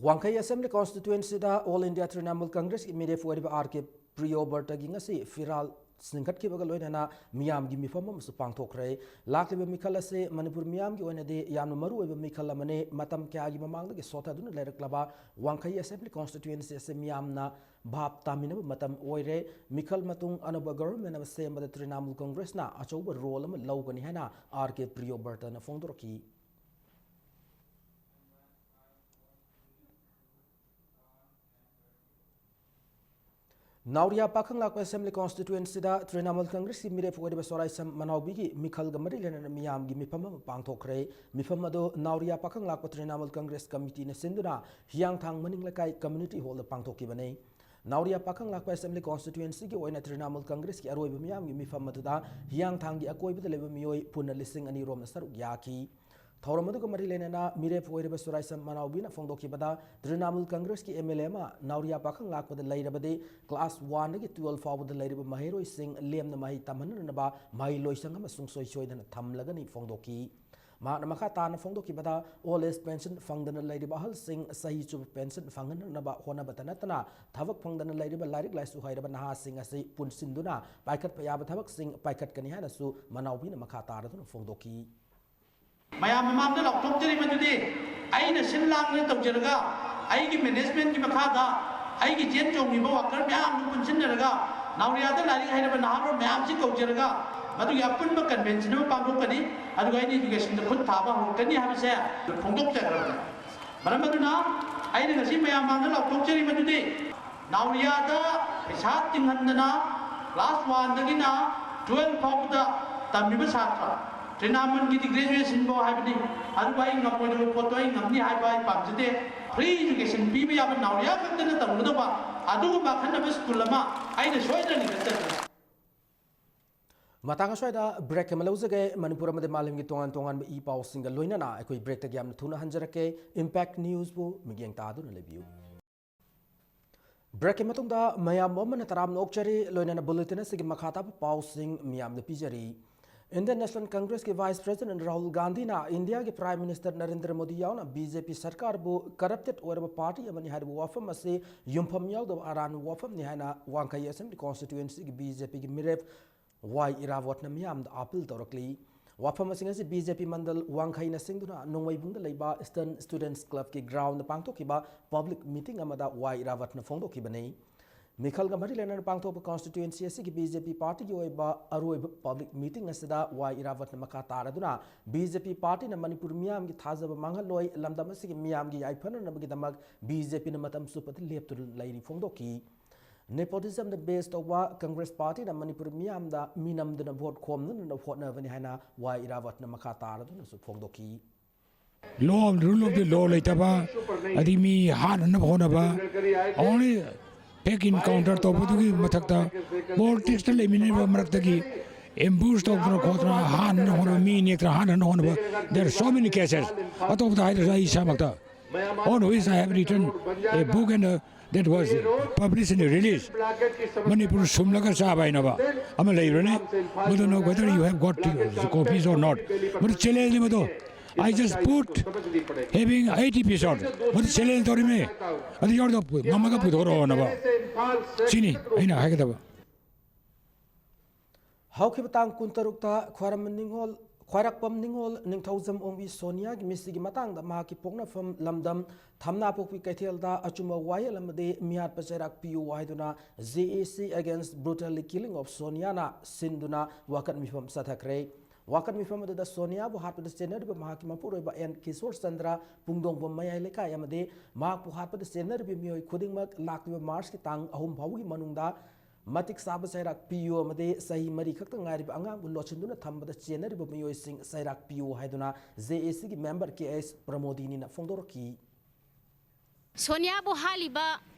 ꯋꯥꯡꯈꯩ Assembly Constituency ꯗ All India Trinamool Congress ꯀꯤ ꯃꯤꯔꯦꯞ ꯑꯣꯏꯔꯤꯕ ꯑꯥꯔ ꯀꯦ ꯄ꯭ꯔꯤꯌꯣꯕ꯭ꯔꯇꯒꯤ ꯉꯁꯤ ꯐꯤꯔꯥꯜ ꯆꯤꯡꯈꯠꯈꯤꯕꯒ ꯂꯣꯏꯅꯅ ꯃꯤꯌꯥꯝꯒꯤ ꯃꯤꯐꯝ ꯑꯃꯁꯨ ꯄꯥꯡꯊꯣꯛꯈ꯭ꯔꯦ꯫ ꯂꯥꯛꯂꯤꯕ ꯃꯤꯈꯜ ꯑꯁꯤ ꯃꯅꯤꯄꯨꯔ ꯃꯤꯌꯥꯝꯒꯤ ꯑꯣꯏꯅꯗꯤ ꯌꯥꯝꯅ ꯃꯔꯨ ꯑꯣꯏꯕ ꯃꯤꯈꯜ ꯑꯃꯅꯤ꯫ ꯃꯇꯝ ꯀꯌꯥꯒꯤ ꯃꯃꯥꯡꯗꯒꯤ ꯁꯣꯠꯊꯗꯨꯅ ꯂꯩꯔꯛꯂꯕ ꯋꯥꯡꯈꯩ Assembly Constituency ꯑꯁꯤ ꯃꯤꯌꯥꯝꯅ ꯚꯥꯞ ꯇꯥꯃꯤꯟꯅꯕ ꯃꯇꯝ ꯑꯣꯏꯔꯦ꯫ ꯃꯤꯈꯜ ꯃꯇꯨꯡ ꯑꯅꯧꯕ government ꯑꯃ ꯁꯦꯝꯕꯗ ꯇ꯭ꯔꯤꯅꯥꯃꯨꯜ ꯀꯪꯒ꯭ꯔꯦꯁꯅ ꯑꯆꯧꯕ role ꯑꯃ ꯂꯧꯒꯅꯤ ꯍꯥꯏꯅ ꯑꯥꯔ ꯀꯦ ꯄ꯭ꯔꯤꯌꯣꯕ꯭ꯔꯇꯅ ꯐꯣꯡꯗꯣꯔꯛꯈꯤ꯫ ꯅꯥꯎꯔꯤꯌꯥ ꯄꯥꯈꯪ ꯂꯥꯛꯄ Assembly Constituency ꯗ ꯇ꯭ꯔꯤꯅꯥꯃꯨꯜ ꯀꯪꯒ꯭ꯔꯦꯁꯀꯤ ꯃꯤꯔꯦꯞ ꯑꯣꯏꯔꯤꯕ ꯁꯣꯔꯥꯏꯁꯝ ꯃꯅꯥꯎꯕꯤꯒꯤ ꯃꯤꯈꯜꯒ ꯃꯔꯤ ꯂꯩꯅꯅ ꯃꯤꯌꯥꯝꯒꯤ ꯃꯤꯐꯝ ꯑꯃ ꯄꯥꯡꯊꯣꯛꯈ꯭ꯔꯦ꯫ ꯃꯤꯐꯝ ꯑꯗꯨ ꯅꯥꯎꯔꯤꯌꯥ ꯄꯥꯈꯪ ꯂꯥꯛꯄ ꯇ꯭ꯔꯤꯅꯥꯃꯨꯜ ꯀꯪꯒ꯭ꯔꯦꯁ committee ꯅ ꯁꯤꯟꯗꯨꯅ ꯍꯤꯌꯥꯡꯊꯥꯡ ꯃꯅꯤꯡ ꯂꯩꯀꯥꯏ community hall ꯗ ꯄꯥꯡꯊꯣꯛꯈꯤꯕꯅꯤ꯫ ꯅꯥꯎꯔꯤꯌꯥ ꯄꯥꯈꯪ ꯂꯥꯛꯄ Assembly Constituency ꯒꯤ ꯑꯣꯏꯅ ꯇ꯭ꯔꯤꯅꯥꯃꯨꯜ ꯀꯪꯒ꯭ꯔꯦꯁꯀꯤ ꯑꯔꯣꯏꯕ ꯃꯤꯌꯥꯝꯒꯤ ꯃꯤꯐꯝ ꯑꯗꯨꯗ ꯍꯤꯌꯥꯡꯊꯥꯡꯒꯤ ꯑꯀꯣꯏꯕꯗ ꯂꯩꯕ ꯃꯤꯑꯣꯏ ꯄꯨꯟꯅ ꯂꯤꯁꯤꯡ ꯑꯅꯤ ꯔꯣꯝꯅ ꯁꯔꯨꯛ ꯌꯥꯈꯤ꯫ ꯊꯧꯔꯝ ꯑꯗꯨꯒ ꯃꯔꯤ ꯂꯩꯅꯅ ꯃꯤꯔꯦꯞ ꯑꯣꯏꯔꯤꯕ ꯁꯨꯔꯥꯏꯁꯝ ꯃꯅꯥꯎꯕꯤꯅ ꯐꯣꯡꯗꯣꯛꯈꯤꯕꯗ, ꯇ꯭ꯔꯤꯅꯥꯃꯨꯜ ꯀꯪꯒ꯭ꯔꯦꯁꯀꯤ MLA ꯑꯃ ꯅꯥꯎꯔꯤꯌꯥ ꯄꯥꯈꯪ ꯂꯥꯛꯄꯗ ꯂꯩꯔꯕꯗꯤ class one ꯗꯒꯤ twelve ꯐꯥꯎꯕꯗ ꯂꯩꯔꯤꯕ ꯃꯍꯩꯔꯣꯏꯁꯤꯡ ꯂꯦꯝꯅ ꯃꯍꯩ ꯇꯝꯍꯟꯅꯅꯕ ꯃꯍꯩ ꯂꯣꯏꯁꯪ ꯑꯃ ꯁꯨꯡꯁꯣꯏ ꯁꯣꯏꯗꯅ ꯊꯝꯂꯒꯅꯤ ꯐꯣꯡꯗꯣꯛꯈꯤ꯫ ꯃꯍꯥꯛꯅ ꯃꯈꯥ ꯇꯥꯅ ꯐꯣꯡꯗꯣꯛꯈꯤꯕꯗ, old age pension ꯐꯪꯗꯅ ꯂꯩꯔꯤꯕ ꯑꯍꯜꯁꯤꯡ ꯆꯍꯤ ꯆꯨꯞꯄ pension ꯐꯪꯍꯟꯅꯅꯕ ꯍꯣꯠꯅꯕꯇ ꯅꯠꯇꯅ, ꯊꯕꯛ ꯐꯪꯗꯅ ꯂꯩꯔꯤꯕ ꯂꯥꯏꯔꯤꯛ ꯂꯥꯏꯁꯨ ꯍꯩꯔꯕ ꯅꯍꯥꯁꯤꯡ ꯑꯁꯤ ꯄꯨꯟꯁꯤꯟꯗꯨꯅ ꯄꯥꯏꯈꯠꯄ ꯌꯥꯕ ꯊꯕꯛꯁꯤꯡ ꯄꯥꯏꯈꯠꯀꯅꯤ ꯍꯥꯏꯅꯁꯨ ꯃꯅꯥꯎꯕꯤꯅ ꯃꯈꯥ ꯇꯥꯔꯗꯨꯅ ꯐꯣꯡꯗꯣꯛꯈꯤ꯫ ꯃꯌꯥꯝ ꯃꯃꯥꯡꯗ ꯂꯥꯎꯊꯣꯛꯆꯔꯤꯕꯗꯨꯗꯤ, ꯑꯩꯅ ꯁꯤꯟ ꯂꯥꯡꯗꯅ ꯇꯧꯖꯔꯒ, ꯑꯩꯒꯤ management ꯀꯤ ꯃꯈꯥꯗ ꯑꯩꯒꯤ ꯆꯦꯟ ꯆꯣꯡꯉꯤꯕ worker ꯃꯌꯥꯝꯗꯨ ꯄꯨꯟꯁꯤꯟꯅꯔꯒ, ꯅꯥꯎꯔꯤꯌꯥꯗ ꯂꯥꯏꯔꯤꯛ ꯍꯩꯔꯕ ꯅꯍꯥꯔꯣꯜ ꯃꯌꯥꯝꯁꯤ ꯀꯧꯖꯔꯒ, ꯃꯗꯨꯒꯤ ꯑꯄꯨꯟꯕ convention ꯑꯃ ꯄꯥꯡꯊꯣꯛꯀꯅꯤ꯫ ꯑꯗꯨꯒ ꯑꯩꯅ education ꯗ ꯈꯨꯠ ꯊꯥꯕ ꯍꯧꯔꯛꯀꯅꯤ ꯍꯥꯏꯕꯁꯦ ꯐꯣꯡꯗꯣꯛꯆꯈ꯭ꯔꯕꯅꯤ꯫ ꯃꯔꯝ ꯑꯗꯨꯅ ꯑꯩꯅ ꯉꯁꯤ ꯃꯌꯥꯝ ꯃꯥꯡꯗ ꯂꯥꯎꯊꯣꯛꯆꯔꯤꯕꯗꯨꯗꯤ, ꯅꯥꯎꯔꯤꯌꯥꯗ ꯄꯩꯁꯥ ꯇꯤꯡꯍꯟꯗꯅ class one ꯗꯒꯤꯅ twelve ꯐꯥꯎꯕꯗ ꯇꯝꯃꯤꯕ ꯁꯥꯇ꯭ꯔ, ꯇ꯭ꯔꯤꯅꯥꯃꯟꯒꯤꯗꯤ graduation ꯐꯥꯎ ꯍꯥꯏꯕꯅꯤ꯫ ꯑꯗꯨꯕꯨ ꯑꯩ ꯉꯝꯃꯣꯏꯗꯕ ꯄꯣꯠꯇꯣ ꯑꯩ ꯉꯝꯅꯤ ꯍꯥꯏꯕ ꯑꯩ ꯄꯥꯝꯖꯗꯦ꯫ Free education ꯄꯤꯕ ꯌꯥꯕ ꯅꯥꯎꯔꯤꯌꯥ ꯈꯛꯇꯅ ꯇꯝꯒꯗꯧꯕ ꯑꯗꯨꯒꯨꯝꯕ ꯑꯈꯟꯅꯕ school ꯑꯃ ꯑꯩꯅ ꯁꯣꯏꯗꯅ ꯂꯤꯡꯈꯠꯆꯒꯅꯤ꯫ ꯃꯇꯥꯡ ꯑꯁ꯭ꯋꯥꯏꯗ break ꯑꯃ ꯂꯧꯖꯒꯦ꯫ ꯃꯅꯤꯄꯨꯔ ꯑꯃꯗꯤ ꯃꯥꯂꯦꯝꯒꯤ ꯇꯣꯉꯥꯟ ꯇꯣꯉꯥꯟꯕ ꯏ ꯄꯥꯎꯁꯤꯡꯒ ꯂꯣꯏꯅꯅ ꯑꯩꯈꯣꯏ break ꯇꯒꯤ ꯌꯥꯝꯅ ꯊꯨꯅ ꯍꯟꯖꯔꯛꯀꯦ꯫ Impact News ꯕꯨ ꯃꯤꯠꯌꯦꯡ ꯇꯥꯗꯨꯅ ꯂꯩꯕꯤꯌꯨ꯫ Break ꯀꯤ ꯃꯇꯨꯡꯗ ꯃꯌꯥꯝ ꯑꯃꯅ ꯇꯔꯥꯝꯅ ꯑꯣꯛꯆꯔꯤ꯫ ꯂꯣꯏꯅꯅ bulletin ꯑꯁꯤꯒꯤ ꯃꯈꯥ ꯇꯥꯕ ꯄꯥꯎꯁꯤꯡ ꯃꯤꯌꯥꯝꯗ ꯄꯤꯖꯔꯤ꯫ Indian National Congress ꯀꯤ Vice President ꯔꯥꯍꯨꯜ ꯒꯥꯟꯙꯤꯅ ꯏꯟꯗꯤꯌꯥꯒꯤ Prime Minister ꯅꯔꯦꯟꯗ꯭ꯔ ꯃꯣꯗꯤ ꯌꯥꯎꯅ BJP ꯁꯔꯀꯥꯔꯕꯨ corrupted ꯑꯣꯏꯔꯕ party ꯑꯃꯅꯤ ꯍꯥꯏꯔꯤꯕ ꯋꯥꯐꯝ ꯑꯁꯤ ꯌꯨꯝꯐꯝ ꯌꯥꯎꯗꯕ ꯑꯔꯥꯟꯕ ꯋꯥꯐꯝꯅꯤ ꯍꯥꯏꯅ ꯋꯥꯡꯈꯩ Assembly Constituency ꯒꯤ BJP ꯒꯤ ꯃꯤꯔꯦꯞ ꯋꯥꯏ ꯏꯔꯥꯕꯣꯠꯅ ꯃꯤꯌꯥꯝꯗ appeal ꯇꯧꯔꯛꯂꯤ꯫ ꯋꯥꯐꯝ ꯑꯁꯤꯡ ꯑꯁꯤ BJP ꯃꯟꯗꯜ ꯋꯥꯡꯈꯩꯅ ꯁꯤꯡꯗꯨꯅ ꯅꯣꯡꯃꯩꯕꯨꯡꯗ ꯂꯩꯕ Eastern Students Club ꯀꯤ ground ꯗ ꯄꯥꯡꯊꯣꯛꯈꯤꯕ public meeting ꯑꯃꯗ ꯋꯥꯏ ꯏꯔꯥꯕꯣꯠꯅ ꯐꯣꯡꯗꯣꯛꯈꯤꯕꯅꯤ꯫ ꯃꯤꯈꯜꯒ ꯃꯔꯤ ꯂꯩꯅꯅ ꯄꯥꯡꯊꯣꯛꯄ constituency ꯑꯁꯤꯒꯤ BJP party ꯒꯤ ꯑꯣꯏꯕ ꯑꯔꯣꯏꯕ public meeting ꯑꯁꯤꯗ ꯋꯥꯏ ꯏꯔꯥꯕꯣꯠꯅ ꯃꯈꯥ ꯇꯥꯔꯗꯨꯅ BJP party ꯅ ꯃꯅꯤꯄꯨꯔ ꯃꯤꯌꯥꯝꯒꯤ ꯊꯥꯖꯕ ꯃꯥꯡꯍꯜꯂꯣꯏ, ꯂꯝꯗꯝ ꯑꯁꯤꯒꯤ ꯃꯤꯌꯥꯝꯒꯤ ꯌꯥꯏꯐꯅꯅꯕꯒꯤꯗꯃꯛ BJP ꯅ ꯃꯇꯝ ꯆꯨꯞꯄꯗ ꯂꯦꯞꯇꯨꯅ ꯂꯩꯔꯤ ꯐꯣꯡꯗꯣꯛꯈꯤ꯫ Nepotism ꯗ base ꯇꯧꯕ Congress party ꯅ ꯃꯅꯤꯄꯨꯔ ꯃꯤꯌꯥꯝꯗ ꯃꯤꯅꯝꯗꯨꯅ vote ꯈꯣꯝꯅꯅꯕ ꯍꯣꯠꯅꯕꯅꯤ ꯍꯥꯏꯅ ꯋꯥꯏ ꯏꯔꯥꯕꯣꯠꯅ ꯃꯈꯥ ꯇꯥꯔꯗꯨꯅꯁꯨ ꯐꯣꯡꯗꯣꯛꯈꯤ꯫ Law, rule of the law ꯂꯩꯇꯕ, ꯑꯗꯩ ꯃꯤ ꯍꯥꯠꯅꯅꯕ ꯍꯣꯠꯅꯕ, only fake encounter ꯇꯧꯕꯗꯨꯒꯤ ꯃꯊꯛꯇ politics ꯇ ꯂꯩꯃꯤꯟꯅꯔꯤꯕ ꯃꯔꯛꯇꯒꯤ ꯑꯦꯝꯕꯨꯁ ꯇꯧꯗꯅ ꯈꯣꯠꯇꯅ ꯍꯥꯟꯅ ꯍꯣꯠꯅꯕ, ꯃꯤ ꯅꯦꯛꯇꯅ ꯍꯥꯟꯅ ꯍꯣꯠꯅꯕ, there are so many cases. ꯑꯇꯣꯞꯄꯗ ꯍꯥꯏꯗ꯭ꯔꯁꯨ ꯑꯩ ꯏꯁꯥꯃꯛꯇ, on which I have written a book and, uh, that was published and released. Manipur ꯁꯨꯝꯂꯒ ꯆꯥꯕ ꯍꯥꯏꯅꯕ ꯑꯃ ꯂꯩꯕꯅꯦ꯫ ꯃꯗꯨꯅ whether you have got copies or not, ꯃꯗꯨ ꯆꯦꯂꯦꯟꯖꯅꯤ ꯃꯗꯨ꯫ I just put having eight episode, ꯃꯗꯨ ꯆꯦꯂꯦꯟꯖ ꯇꯧꯔꯤꯃꯦ꯫ ꯑꯗꯨ ꯌꯥꯎꯔꯒ ꯉꯝꯃꯒ ꯄꯨꯊꯣꯔꯛꯑꯣꯅꯕ꯫ ꯁꯤꯅꯤ ꯑꯩꯅ ꯍꯥꯏꯒꯗꯕ꯫ ꯍꯧꯈꯤꯕ ꯇꯥꯡ ꯀꯨꯟꯇꯔꯨꯛꯇ ꯈ꯭ꯋꯥꯏꯔꯝꯕꯟ ꯅꯤꯉꯣꯜ, ꯈ꯭ꯋꯥꯏꯔꯥꯛꯄꯝ ꯅꯤꯉꯣꯜ ꯅꯤꯡꯊꯧꯖꯝ ꯑꯣꯡꯕꯤ ꯁꯣꯅꯤꯌꯥꯒꯤ ꯃꯤꯁꯤꯒꯤ ꯃꯇꯥꯡꯗ ꯃꯍꯥꯛꯀꯤ ꯄꯣꯛꯅꯐꯝ ꯂꯝꯗꯝ ꯊꯝꯅꯥꯄꯣꯛꯄꯤ ꯀꯩꯊꯦꯜꯗ ꯑꯆꯨꯝꯕ ꯋꯥꯌꯦꯜ ꯑꯃꯗꯤ ꯃꯤꯍꯥꯠꯄ ꯆꯩꯔꯥꯛ ꯄꯤꯌꯨ ꯍꯥꯏꯗꯨꯅ J A C Against Brutally Killing of Soniaꯅ ꯁꯤꯟꯗꯨꯅ ꯋꯥꯀꯠ ꯃꯤꯐꯝ ꯆꯠꯊꯈ꯭ꯔꯦ꯫ ꯋꯥꯀꯠ ꯃꯤꯐꯝ ꯑꯗꯨꯗ ꯁꯣꯅꯤꯌꯥꯕꯨ ꯍꯥꯠꯄꯗ ꯆꯦꯟꯅꯔꯤꯕ ꯃꯍꯥꯛꯀꯤ ꯃꯄꯨꯔꯣꯏꯕ ꯑꯦꯟ ꯀꯤꯁꯣꯔ ꯆꯟꯗ꯭ꯔ, ꯄꯨꯡꯗꯣꯡꯕꯝ ꯃꯌꯥꯏ ꯂꯩꯀꯥꯏ ꯑꯃꯗꯤ ꯃꯍꯥꯛꯄꯨ ꯍꯥꯠꯄꯗ ꯆꯦꯟꯅꯔꯤꯕ ꯃꯤꯑꯣꯏ ꯈꯨꯗꯤꯡꯃꯛ ꯂꯥꯛꯂꯤꯕ ꯃꯥꯔꯆꯀꯤ ꯇꯥꯡ ꯑꯍꯨꯝ ꯐꯥꯎꯕꯒꯤ ꯃꯅꯨꯡꯗ ꯃꯇꯤꯛ ꯆꯥꯕ ꯆꯩꯔꯥꯛ ꯄꯤꯌꯨ ꯑꯃꯗꯤ ꯆꯍꯤ ꯃꯔꯤ ꯈꯛꯇ ꯉꯥꯏꯔꯤꯕ ꯑꯉꯥꯡꯕꯨ ꯂꯣꯠꯁꯤꯟꯗꯨꯅ ꯊꯝꯕꯗ ꯆꯦꯟꯅꯔꯤꯕ ꯃꯤꯑꯣꯏꯁꯤꯡ ꯆꯩꯔꯥꯛ ꯄꯤꯌꯨ ꯍꯥꯏꯗꯨꯅ J A Cꯒꯤ member K S ꯄ꯭ꯔꯃꯣꯗꯤꯅꯤꯅ ꯐꯣꯡꯗꯣꯔꯛꯈꯤ꯫ ꯁꯣꯅꯤꯌꯥꯕꯨ ꯍꯥꯠꯂꯤꯕ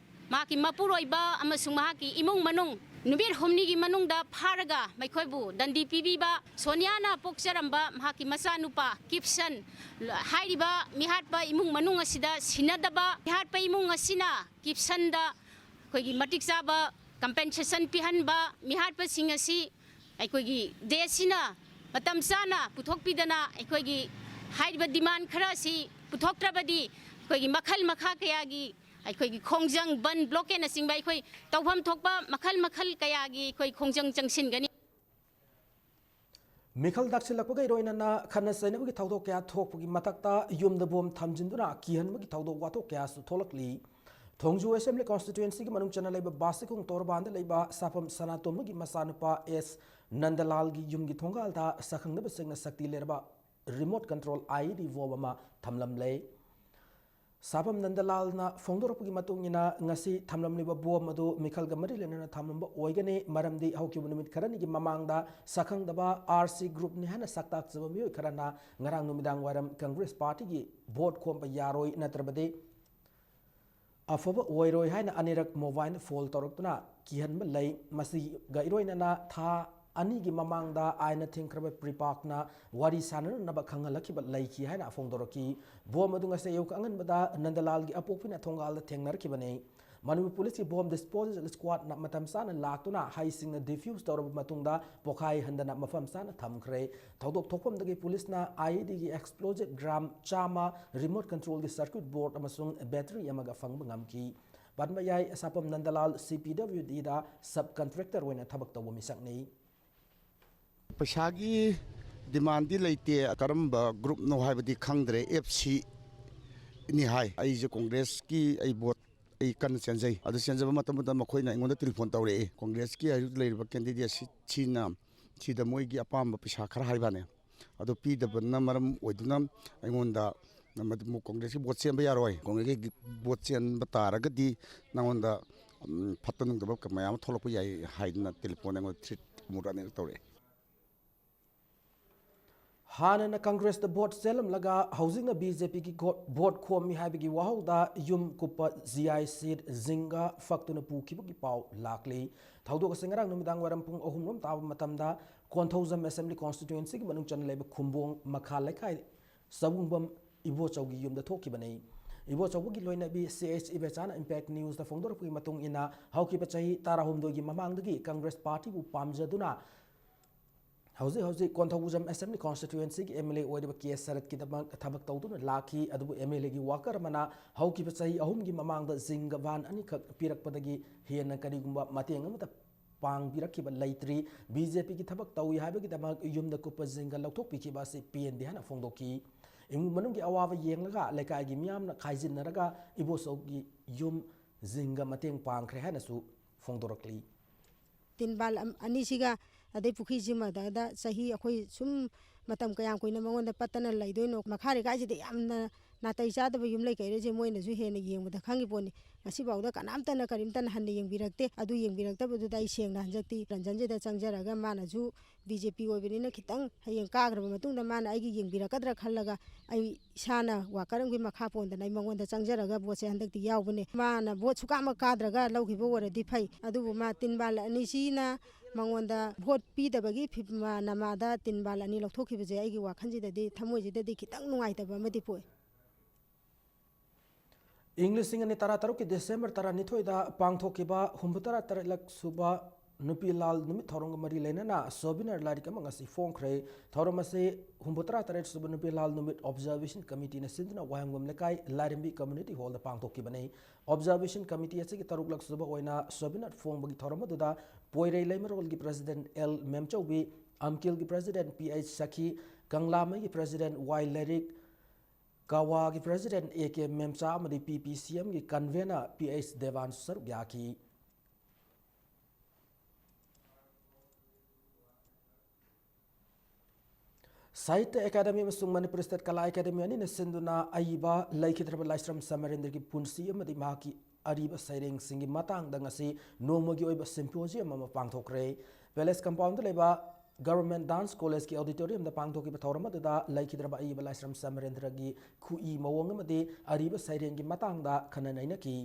ꯃꯍꯥꯛꯀꯤ ꯃꯄꯨꯔꯣꯏꯕ ꯑꯃꯁꯨꯡ ꯃꯍꯥꯛꯀꯤ ꯏꯃꯨꯡ ꯃꯅꯨꯡ ꯅꯨꯃꯤꯠ ꯍꯨꯝꯅꯤꯒꯤ ꯃꯅꯨꯡꯗ ꯐꯥꯔꯒ ꯃꯈꯣꯏꯕꯨ ꯗꯟꯗꯤ ꯄꯤꯕꯤꯕ, ꯁꯣꯅꯤꯌꯥꯅ ꯄꯣꯛꯆꯔꯝꯕ ꯃꯍꯥꯛꯀꯤ ꯃꯆꯥꯅꯨꯄꯥ ꯀꯤꯞꯁꯟ ꯍꯥꯏꯔꯤꯕ ꯃꯤꯍꯥꯠꯄ ꯏꯃꯨꯡ ꯃꯅꯨꯡ ꯑꯁꯤꯗ ꯁꯤꯟꯅꯗꯕ, ꯃꯤꯍꯥꯠꯄ ꯏꯃꯨꯡ ꯑꯁꯤꯅ ꯀꯤꯞꯁꯟꯗ ꯑꯩꯈꯣꯏꯒꯤ ꯃꯇꯤꯛ ꯆꯥꯕ compensation ꯄꯤꯍꯟꯕ, ꯃꯤꯍꯥꯠꯄꯁꯤꯡ ꯑꯁꯤ ꯑꯩꯈꯣꯏꯒꯤ ꯗꯦꯁꯁꯤꯅ ꯃꯇꯝ ꯆꯥꯅ ꯄꯨꯊꯣꯛꯄꯤꯗꯅ ꯑꯩꯈꯣꯏꯒꯤ ꯍꯥꯏꯔꯤꯕ demand ꯈꯔ ꯑꯁꯤ ꯄꯨꯊꯣꯛꯇ꯭ꯔꯕꯗꯤ ꯑꯩꯈꯣꯏꯒꯤ ꯃꯈꯜ ꯃꯈꯥ ꯀꯌꯥꯒꯤ ꯑꯩꯈꯣꯏꯒꯤ ꯈꯣꯡꯖꯪ, ꯕꯟ, blockade ꯅꯆꯤꯡꯕ ꯑꯩꯈꯣꯏ ꯇꯧꯐꯝ ꯊꯣꯛꯄ ꯃꯈꯜ ꯃꯈꯜ ꯀꯌꯥꯒꯤ ꯑꯩꯈꯣꯏ ꯈꯣꯡꯖꯪ ꯆꯪꯁꯤꯟꯒꯅꯤ꯫ ꯃꯤꯈꯜ ꯅꯛꯁꯤꯜꯂꯛꯄꯒ ꯏꯔꯣꯏꯅꯅ ꯈꯠꯅ ꯆꯩꯅꯕꯒꯤ ꯊꯧꯗꯣꯛ ꯀꯌꯥ ꯊꯣꯛꯄꯒꯤ ꯃꯊꯛꯇ ꯌꯨꯝꯗ ꯕꯣꯝ ꯊꯝꯖꯤꯟꯗꯨꯅ ꯀꯤꯍꯟꯕꯒꯤ ꯊꯧꯗꯣꯛ ꯋꯥꯊꯣꯛ ꯀꯌꯥꯁꯨ ꯊꯣꯛꯂꯛꯂꯤ꯫ ꯊꯣꯡꯖꯨ Assembly Constituencyꯒꯤ ꯃꯅꯨꯡ ꯆꯟꯅ ꯂꯩꯕ ꯕꯥꯁꯤꯈꯣꯡ ꯇꯣꯔꯕꯥꯟꯗ ꯂꯩꯕ ꯁꯥꯐꯝ ꯁꯅꯥꯇꯣꯝꯕꯒꯤ ꯃꯆꯥꯅꯨꯄꯥ ꯑꯦꯁ ꯅꯟꯗꯂꯥꯜꯒꯤ ꯌꯨꯝꯒꯤ ꯊꯣꯡꯒꯥꯜꯗ ꯁꯛꯈꯪꯗꯕꯁꯤꯡꯅ ꯁꯛꯇꯤ ꯂꯩꯔꯕ remote control I E D bomb ꯑꯃ ꯊꯝꯂꯝꯂꯦ꯫ ꯁꯥꯐꯝ ꯅꯟꯗꯂꯥꯜꯅ ꯐꯣꯡꯗꯣꯔꯛꯄꯒꯤ ꯃꯇꯨꯡ ꯏꯟꯅ, ꯉꯁꯤ ꯊꯝꯂꯝꯂꯤꯕ ꯕꯣꯝ ꯑꯗꯨ ꯃꯤꯈꯜꯒ ꯃꯔꯤ ꯂꯩꯅꯅ ꯊꯝꯂꯝꯕ ꯑꯣꯏꯒꯅꯤ, ꯃꯔꯝꯗꯤ ꯍꯧꯈꯤꯕ ꯅꯨꯃꯤꯠ ꯈꯔꯅꯤꯒꯤ ꯃꯃꯥꯡꯗ ꯁꯛꯈꯪꯗꯕ R C groupꯅꯤ ꯍꯥꯏꯅ ꯁꯛꯇꯥꯛꯆꯕ ꯃꯤꯑꯣꯏ ꯈꯔꯅ ꯉꯔꯥꯡ ꯅꯨꯃꯤꯗꯥꯡ ꯋꯥꯏꯔꯝ Congress Partyꯒꯤ vote ꯈꯣꯝꯕ ꯌꯥꯔꯣꯏ ꯅꯠꯇ꯭ꯔꯕꯗꯤ ꯑꯐꯕ ꯑꯣꯏꯔꯣꯏ ꯍꯥꯏꯅ ꯑꯅꯤꯔꯛ mobile phone ꯇꯧꯔꯛꯇꯨꯅ ꯀꯤꯍꯟꯕ ꯂꯩ꯫ ꯃꯁꯤꯒ ꯏꯔꯣꯏꯅꯅ ꯊꯥ ꯑꯅꯤꯒꯤ ꯃꯃꯥꯡꯗ ꯑꯥꯏꯟꯅ ꯊꯤꯡꯈ꯭ꯔꯕ ꯄ꯭ꯔꯤꯄꯥꯛꯅ ꯋꯥꯔꯤ ꯁꯥꯟꯅꯅꯅꯕ ꯈꯪꯍꯜꯂꯛꯈꯤꯕ ꯂꯩꯈꯤ ꯍꯥꯏꯅ ꯐꯣꯡꯗꯣꯔꯛꯈꯤ꯫ ꯕꯣꯝ ꯑꯗꯨ ꯉꯁꯤ ꯑꯌꯨꯛ ꯑꯉꯟꯕꯗ ꯅꯟꯗꯂꯥꯜꯒꯤ ꯑꯄꯣꯛꯄꯤꯅ ꯊꯣꯡꯒꯥꯜꯗ ꯊꯦꯡꯅꯔꯛꯈꯤꯕꯅꯤ꯫ ꯃꯅꯤꯄꯨꯔ ꯄꯨꯂꯤꯁꯀꯤ ꯕꯣꯝ ꯗꯤꯁꯄꯣꯖꯦꯁꯟ ꯁ꯭ꯀ꯭ꯋꯥꯗꯅ ꯃꯇꯝ ꯆꯥꯅ ꯂꯥꯛꯇꯨꯅ ꯍꯩꯁꯤꯡꯅ ꯗꯤꯐ꯭ꯌꯨꯁ ꯇꯧꯔꯕ ꯃꯇꯨꯡꯗ ꯄꯣꯈꯥꯏꯍꯟꯗꯅ ꯃꯐꯝ ꯆꯥꯅ ꯊꯝꯈ꯭ꯔꯦ꯫ ꯊꯧꯗꯣꯛ ꯊꯣꯛꯐꯝꯗꯒꯤ ꯄꯨꯂꯤꯁꯅ IEDꯒꯤ explosive gram ꯆꯥꯝꯃ, remote controlꯒꯤ circuit board ꯑꯃꯁꯨꯡ battery ꯑꯃꯒ ꯐꯪꯕ ꯉꯝꯈꯤ꯫ ꯄꯟꯕ ꯌꯥꯏ, ꯁꯥꯄꯝ ꯅꯟꯗꯂꯥꯜ CPWDꯗ sub contractor ꯑꯣꯏꯅ ꯊꯕꯛ ꯇꯧꯕ ꯃꯤꯁꯛꯅꯤ꯫ ꯄꯩꯁꯥꯒꯤ demandꯗꯤ ꯂꯩꯇꯦ, ꯀꯔꯝꯕ groupꯅꯣ ꯍꯥꯏꯕꯗꯤ ꯈꯪꯗ꯭ꯔꯦ, FCꯅꯤ ꯍꯥꯏ꯫ ꯑꯩꯁꯦ Congressꯀꯤ ꯑꯩ vote ꯑꯩ ꯀꯟꯅ ꯆꯦꯟꯖꯩ꯫ ꯑꯗꯨ ꯆꯦꯟꯖꯕ ꯃꯇꯝꯗ ꯃꯈꯣꯏꯅ ꯑꯩꯉꯣꯟꯗ telephone ꯇꯧꯔꯛꯑꯦ, Congressꯀꯤ ꯍꯧꯖꯤꯛ ꯂꯩꯔꯤꯕ candidate ꯁꯤ-, ꯁꯤꯅ ꯁꯤꯗ ꯃꯣꯏꯒꯤ ꯑꯄꯥꯝꯕ ꯄꯩꯁꯥ ꯈꯔ ꯍꯥꯏꯕꯅꯦ, ꯑꯗꯨ ꯄꯤꯗꯕꯅ ꯃꯔꯝ ꯑꯣꯏꯗꯨꯅ ꯑꯩꯉꯣꯟꯗ ꯃꯗꯨ Congressꯀꯤ vote ꯆꯦꯟꯕ ꯌꯥꯔꯣꯏ, Congressꯀꯤ vote ꯆꯦꯟꯕ ꯇꯥꯔꯒꯗꯤ ꯅꯉꯣꯟꯗ, ꯎꯝ, ꯐꯠꯇ ꯅꯨꯡꯗꯕ ꯃꯌꯥꯝ ꯑꯃ ꯊꯣꯛꯂꯛꯄ ꯌꯥꯏ ꯍꯥꯏꯗꯅ telephone ꯑꯩꯉꯣꯟꯗ threat ꯑꯃꯨꯛ ꯑꯅꯤꯔꯛ ꯇꯧꯔꯛꯑꯦ꯫ ꯍꯥꯟꯅꯅ Congressꯇ vote ꯆꯦꯜꯂꯝꯂꯒ ꯍꯧꯖꯤꯛꯅ BJPꯒꯤ ꯒꯣ-, vote ꯈꯣꯝꯃꯤ ꯍꯥꯏꯕꯒꯤ ꯋꯥꯍꯧꯗ ꯌꯨꯝ ꯀꯨꯞꯄ GI seed ꯖꯤꯡꯒ ꯐꯛꯇꯨꯅ ꯄꯨꯈꯤꯕꯒꯤ ꯄꯥꯎ ꯂꯥꯛꯂꯤ꯫ ꯊꯧꯗꯣꯛ ꯑꯁꯤ ꯉꯔꯥꯡ ꯅꯨꯃꯤꯗꯥꯡ ꯋꯥꯏꯔꯝ ꯄꯨꯡ ꯑꯍꯨꯝ ꯔꯣꯝ ꯇꯥꯕ ꯃꯇꯝꯗ ꯀꯣꯟꯊꯧꯖꯝ Assembly Constituencyꯒꯤ ꯃꯅꯨꯡ ꯆꯟꯅ ꯂꯩꯕ ꯈꯨꯝꯕꯣꯡ ꯃꯈꯥ ꯂꯩꯀꯥꯏ ꯆꯕꯨꯡꯕꯝ ꯏꯕꯣꯆꯧꯒꯤ ꯌꯨꯝꯗ ꯊꯣꯛꯈꯤꯕꯅꯤ꯫ ꯏꯕꯣꯆꯧꯕꯒꯤ ꯂꯣꯏꯅꯕꯤ CH ꯏꯕꯦꯆꯥꯅ Impact Newsꯇ ꯐꯣꯡꯗꯣꯔꯛꯄꯒꯤ ꯃꯇꯨꯡ ꯏꯟꯅ, ꯍꯧꯈꯤꯕ ꯆꯍꯤ ꯇꯔꯥꯍꯨꯝꯗꯣꯏꯒꯤ ꯃꯃꯥꯡꯗꯒꯤ Congress partyꯕꯨ ꯄꯥꯝꯖꯗꯨꯅ ꯍꯧꯖꯤꯛ ꯍꯧꯖꯤꯛ ꯀꯣꯟꯊꯧꯖꯝ Assembly Constituencyꯒꯤ MLA ꯑꯣꯏꯔꯤꯕ ꯀꯦ ꯁꯔꯠꯀꯤꯗꯃꯛ ꯊꯕꯛ ꯇꯧꯗꯨꯅ ꯂꯥꯛꯈꯤ꯫ ꯑꯗꯨꯕꯨ MLAꯒꯤ worker ꯑꯃꯅ ꯍꯧꯈꯤꯕ ꯆꯍꯤ ꯑꯍꯨꯝꯒꯤ ꯃꯃꯥꯡꯗ ꯖꯤꯡꯒ van ꯑꯅꯤꯈꯛ ꯄꯤꯔꯛꯄꯗꯒꯤ ꯍꯦꯟꯅ ꯀꯔꯤꯒꯨꯝꯕ ꯃꯇꯦꯡ ꯑꯃꯠꯇ ꯄꯥꯡꯕꯤꯔꯛꯈꯤꯕ ꯂꯩꯇ꯭ꯔꯤ꯫ BJPꯒꯤ ꯊꯕꯛ ꯇꯧꯏ ꯍꯥꯏꯕꯒꯤꯗꯃꯛ ꯌꯨꯝꯗ ꯀꯨꯞꯄ ꯖꯤꯡꯒ ꯂꯧꯊꯣꯛꯄꯤꯈꯤꯕ ꯑꯁꯤ ꯄꯦꯟꯗꯦ ꯍꯥꯏꯅ ꯐꯣꯡꯗꯣꯛꯈꯤ꯫ ꯏꯃꯨꯡ ꯃꯅꯨꯡꯒꯤ ꯑꯋꯥꯕ ꯌꯦꯡꯂꯒ ꯂꯩꯀꯥꯏꯒꯤ ꯃꯤꯌꯥꯝꯅ ꯈꯥꯏꯖꯤꯟꯅꯔꯒ ꯏꯕꯣꯆꯧꯒꯤ ꯌꯨꯝ ꯖꯤꯡꯒ ꯃꯇꯦꯡ ꯄꯥꯡꯈ꯭ꯔꯦ ꯍꯥꯏꯅꯁꯨ ꯐꯣꯡꯗꯣꯔꯛꯂꯤ꯫ ꯇꯤꯟꯕꯥꯜ ꯑꯝ-, ꯑꯅꯤꯁꯤꯒ ꯑꯗꯩ ꯄꯨꯈ꯭ꯔꯤꯁꯤꯃꯗ ꯆꯍꯤ ꯑꯩꯈꯣꯏ ꯁꯨꯝ ꯃꯇꯝ ꯀꯌꯥꯝ ꯀꯨꯏꯅ ꯃꯉꯣꯟꯗ ꯄꯠꯇꯅ ꯂꯩꯗꯣꯏꯅꯣ? ꯃꯈꯥ ꯂꯩꯀꯥꯏꯁꯤꯗ ꯌꯥꯝꯅ ꯅꯥꯇꯩ ꯆꯥꯗꯕ ꯌꯨꯝ ꯂꯩ ꯀꯩꯔꯩꯁꯦ ꯃꯣꯏꯅꯁꯨ ꯍꯦꯟꯅ ꯌꯦꯡꯕꯗ ꯈꯪꯉꯤ ꯄꯣꯠꯅꯤ꯫ ꯉꯁꯤꯐꯥꯎꯗ ꯀꯅꯥꯝꯇꯅ ꯀꯔꯤꯝꯇꯅ ꯍꯟꯅ ꯌꯦꯡꯕꯤꯔꯛꯇꯦ꯫ ꯑꯗꯨ ꯌꯦꯡꯕꯤꯔꯛꯇꯕꯗꯨꯗ ꯑꯩ ꯁꯦꯡꯅ ꯍꯟꯗꯛꯇꯤ ꯔꯟꯖꯟꯁꯤꯗ ꯆꯪꯖꯔꯒ ꯃꯥꯅꯁꯨ BJP ꯑꯣꯏꯕꯅꯤꯅ ꯈꯤꯇꯪ ꯍꯌꯦꯡ ꯀꯥꯈ꯭ꯔꯕ ꯃꯇꯨꯡꯗ ꯃꯥꯅ ꯑꯩꯒꯤ ꯌꯦꯡꯕꯤꯔꯛꯀꯗ꯭ꯔꯥ ꯈꯜꯂꯒ ꯑꯩ ꯏꯁꯥꯅ worker ꯑꯃꯒꯤ ꯃꯈꯥ ꯄꯣꯟꯗꯅ ꯑꯩ ꯃꯉꯣꯟꯗ ꯆꯪꯖꯔꯒ voteꯁꯦ ꯍꯟꯗꯛꯇꯤ ꯌꯥꯎꯕꯅꯦ꯫ ꯃꯥꯅ vote ꯁꯨꯀꯥ ꯑꯃ ꯀꯥꯗ꯭ꯔꯒ ꯂꯧꯈꯤꯕ ꯑꯣꯏꯔꯗꯤ ꯐꯩ꯫ ꯑꯗꯨꯕꯨ ꯃꯥ ꯇꯤꯟꯕꯥꯜ ꯑꯅꯤꯁꯤꯅ ꯃꯉꯣꯟꯗ ꯚꯣꯠ ꯄꯤꯗꯕꯒꯤ ꯐꯤ-, ꯃ-, ꯅꯃꯥꯗ ꯇꯤꯟꯕꯥꯜ ꯑꯅꯤ ꯂꯧꯊꯣꯛꯈꯤꯕꯁꯦ ꯑꯩꯒꯤ ꯋꯥꯈꯜꯁꯤꯗꯗꯤ, ꯊꯃꯣꯏꯁꯤꯗꯗꯤ ꯈꯤꯇꯪ ꯅꯨꯡꯉꯥꯏꯇꯕ ꯑꯃꯗꯤ ꯄꯣꯛꯏ꯫ ꯏꯪ ꯂꯤꯁꯤꯡ ꯑꯅꯤ ꯇꯔꯥꯇꯔꯨꯛꯀꯤ ꯗꯤꯁꯦꯝꯕꯔ ꯇꯔꯥꯅꯤꯊꯣꯏꯗ ꯄꯥꯡꯊꯣꯛꯈꯤꯕ ꯍꯨꯝꯐꯨꯇꯔꯥ ꯇꯔꯦꯠꯂꯛ ꯁꯨꯕ ꯅꯨꯄꯤ ꯂꯥꯜ ꯅꯨꯃꯤꯠ ꯊꯧꯔꯝꯒ ꯃꯔꯤ ꯂꯩꯅꯅ ꯁꯣꯚꯤꯅꯔ ꯂꯥꯏꯔꯤꯛ ꯑꯃ ꯉꯁꯤ ꯐꯣꯡꯈ꯭ꯔꯦ꯫ ꯊꯧꯔꯝ ꯑꯁꯤ ꯍꯨꯝꯐꯨꯇꯔꯥ ꯇꯔꯦꯠ ꯁꯨꯕ ꯅꯨꯄꯤ ꯂꯥꯜ ꯅꯨꯃꯤꯠ ꯑꯣꯕꯖꯥꯔꯕꯦꯁꯟ ꯀꯃꯤꯇꯤꯅ ꯁꯤꯟꯗꯨꯅ ꯋꯥꯍꯦꯡꯕꯝ ꯂꯩꯀꯥꯏ ꯂꯥꯏꯔꯦꯝꯕꯤ ꯀꯝꯃ꯭ꯌꯨꯅꯤꯇꯤ ꯍꯣꯜꯗ ꯄꯥꯡꯊꯣꯛꯈꯤꯕꯅꯤ꯫ ꯑꯣꯕꯖꯥꯔꯕꯦꯁꯟ ꯀꯃꯤꯇꯤ ꯑꯁꯤꯒꯤ ꯇꯔꯨꯛꯂꯛ ꯁꯨꯕ ꯑꯣꯏꯅ ꯁꯣꯚꯤꯅꯔ ꯐꯣꯡꯕꯒꯤ ꯊꯧꯔꯝ ꯑꯗꯨꯗ ꯄꯣꯏꯔꯩ ꯂꯩꯃꯔꯣꯜꯒꯤ ꯄ꯭ꯔꯦꯁꯤꯗꯦꯟꯠ ꯑꯦꯜ ꯃꯦꯝꯆꯧꯕꯤ, ꯑꯝꯀꯤꯜꯒꯤ ꯄ꯭ꯔꯦꯁꯤꯗꯦꯟꯠ ꯄꯤ ꯑꯩꯆ ꯁꯈꯤ, ꯀꯪꯂꯥꯃꯩꯒꯤ ꯄ꯭ꯔꯦꯁꯤꯗꯦꯟꯠ ꯋꯥꯏ ꯂꯥꯏꯔꯤꯛ, ꯀꯋꯥꯒꯤ ꯄ꯭ꯔꯦꯁꯤꯗꯦꯟꯠ ꯑꯦ ꯀꯦ ꯃꯦꯝꯆꯥ ꯑꯃꯗꯤ ꯄꯤ ꯄꯤ ꯁꯤ ꯑꯦꯝꯒꯤ ꯀꯟꯚꯦꯅꯔ ꯄꯤ ꯑꯩꯆ ꯗꯦꯕꯥꯟꯁꯨ ꯁꯔꯨꯛ ꯌꯥꯈꯤ꯫ ꯁꯥꯍꯤꯇ꯭ꯌ ꯑꯦꯀꯥꯗꯃꯤ ꯑꯃꯁꯨꯡ ꯃꯅꯤꯄꯨꯔ ꯁ꯭ꯇꯦꯠ ꯀꯂꯥ ꯑꯦꯀꯥꯗꯃꯤ ꯑꯅꯤꯅ ꯁꯤꯟꯗꯨꯅ ꯑꯏꯕ ꯂꯩꯈꯤꯗ꯭ꯔꯕ ꯂꯥꯏꯁ꯭ꯔꯝ ꯁꯃꯔꯦꯟꯗ꯭ꯔꯒꯤ ꯄꯨꯟꯁꯤ ꯑꯃꯗꯤ ꯃꯍꯥꯛꯀꯤ ꯑꯔꯤꯕ ꯁꯩꯔꯦꯡꯁꯤꯡꯒꯤ ꯃꯇꯥꯡꯗ ꯉꯁꯤ ꯅꯣꯡꯃꯒꯤ ꯑꯣꯏꯕ ꯁꯤꯝꯄꯣꯖꯤꯌꯝ ꯑꯃ ꯄꯥꯡꯊꯣꯛꯈ꯭ꯔꯦ꯫ ꯄꯦꯂꯦꯁ ꯀꯝꯄꯥꯎꯟꯗ ꯂꯩꯕ ꯒꯚꯔꯟꯃꯦꯟꯠ ꯗꯥꯟꯁ ꯀꯣꯂꯦꯖꯀꯤ ꯑꯣꯗꯤꯇꯣꯔꯤꯌꯝꯗ ꯄꯥꯡꯊꯣꯛꯈꯤꯕ ꯊꯧꯔꯝ ꯑꯗꯨꯗ ꯂꯩꯈꯤꯗ꯭ꯔꯕ ꯑꯏꯕ ꯂꯥꯏꯁ꯭ꯔꯝ ꯁꯃꯔꯦꯟꯗ꯭ꯔꯒꯤ ꯈꯨꯏ ꯃꯑꯣꯡ ꯑꯃꯗꯤ ꯑꯔꯤꯕ ꯁꯩꯔꯦꯡꯒꯤ ꯃꯇꯥꯡꯗ ꯈꯟꯅ ꯅꯩꯅꯈꯤ꯫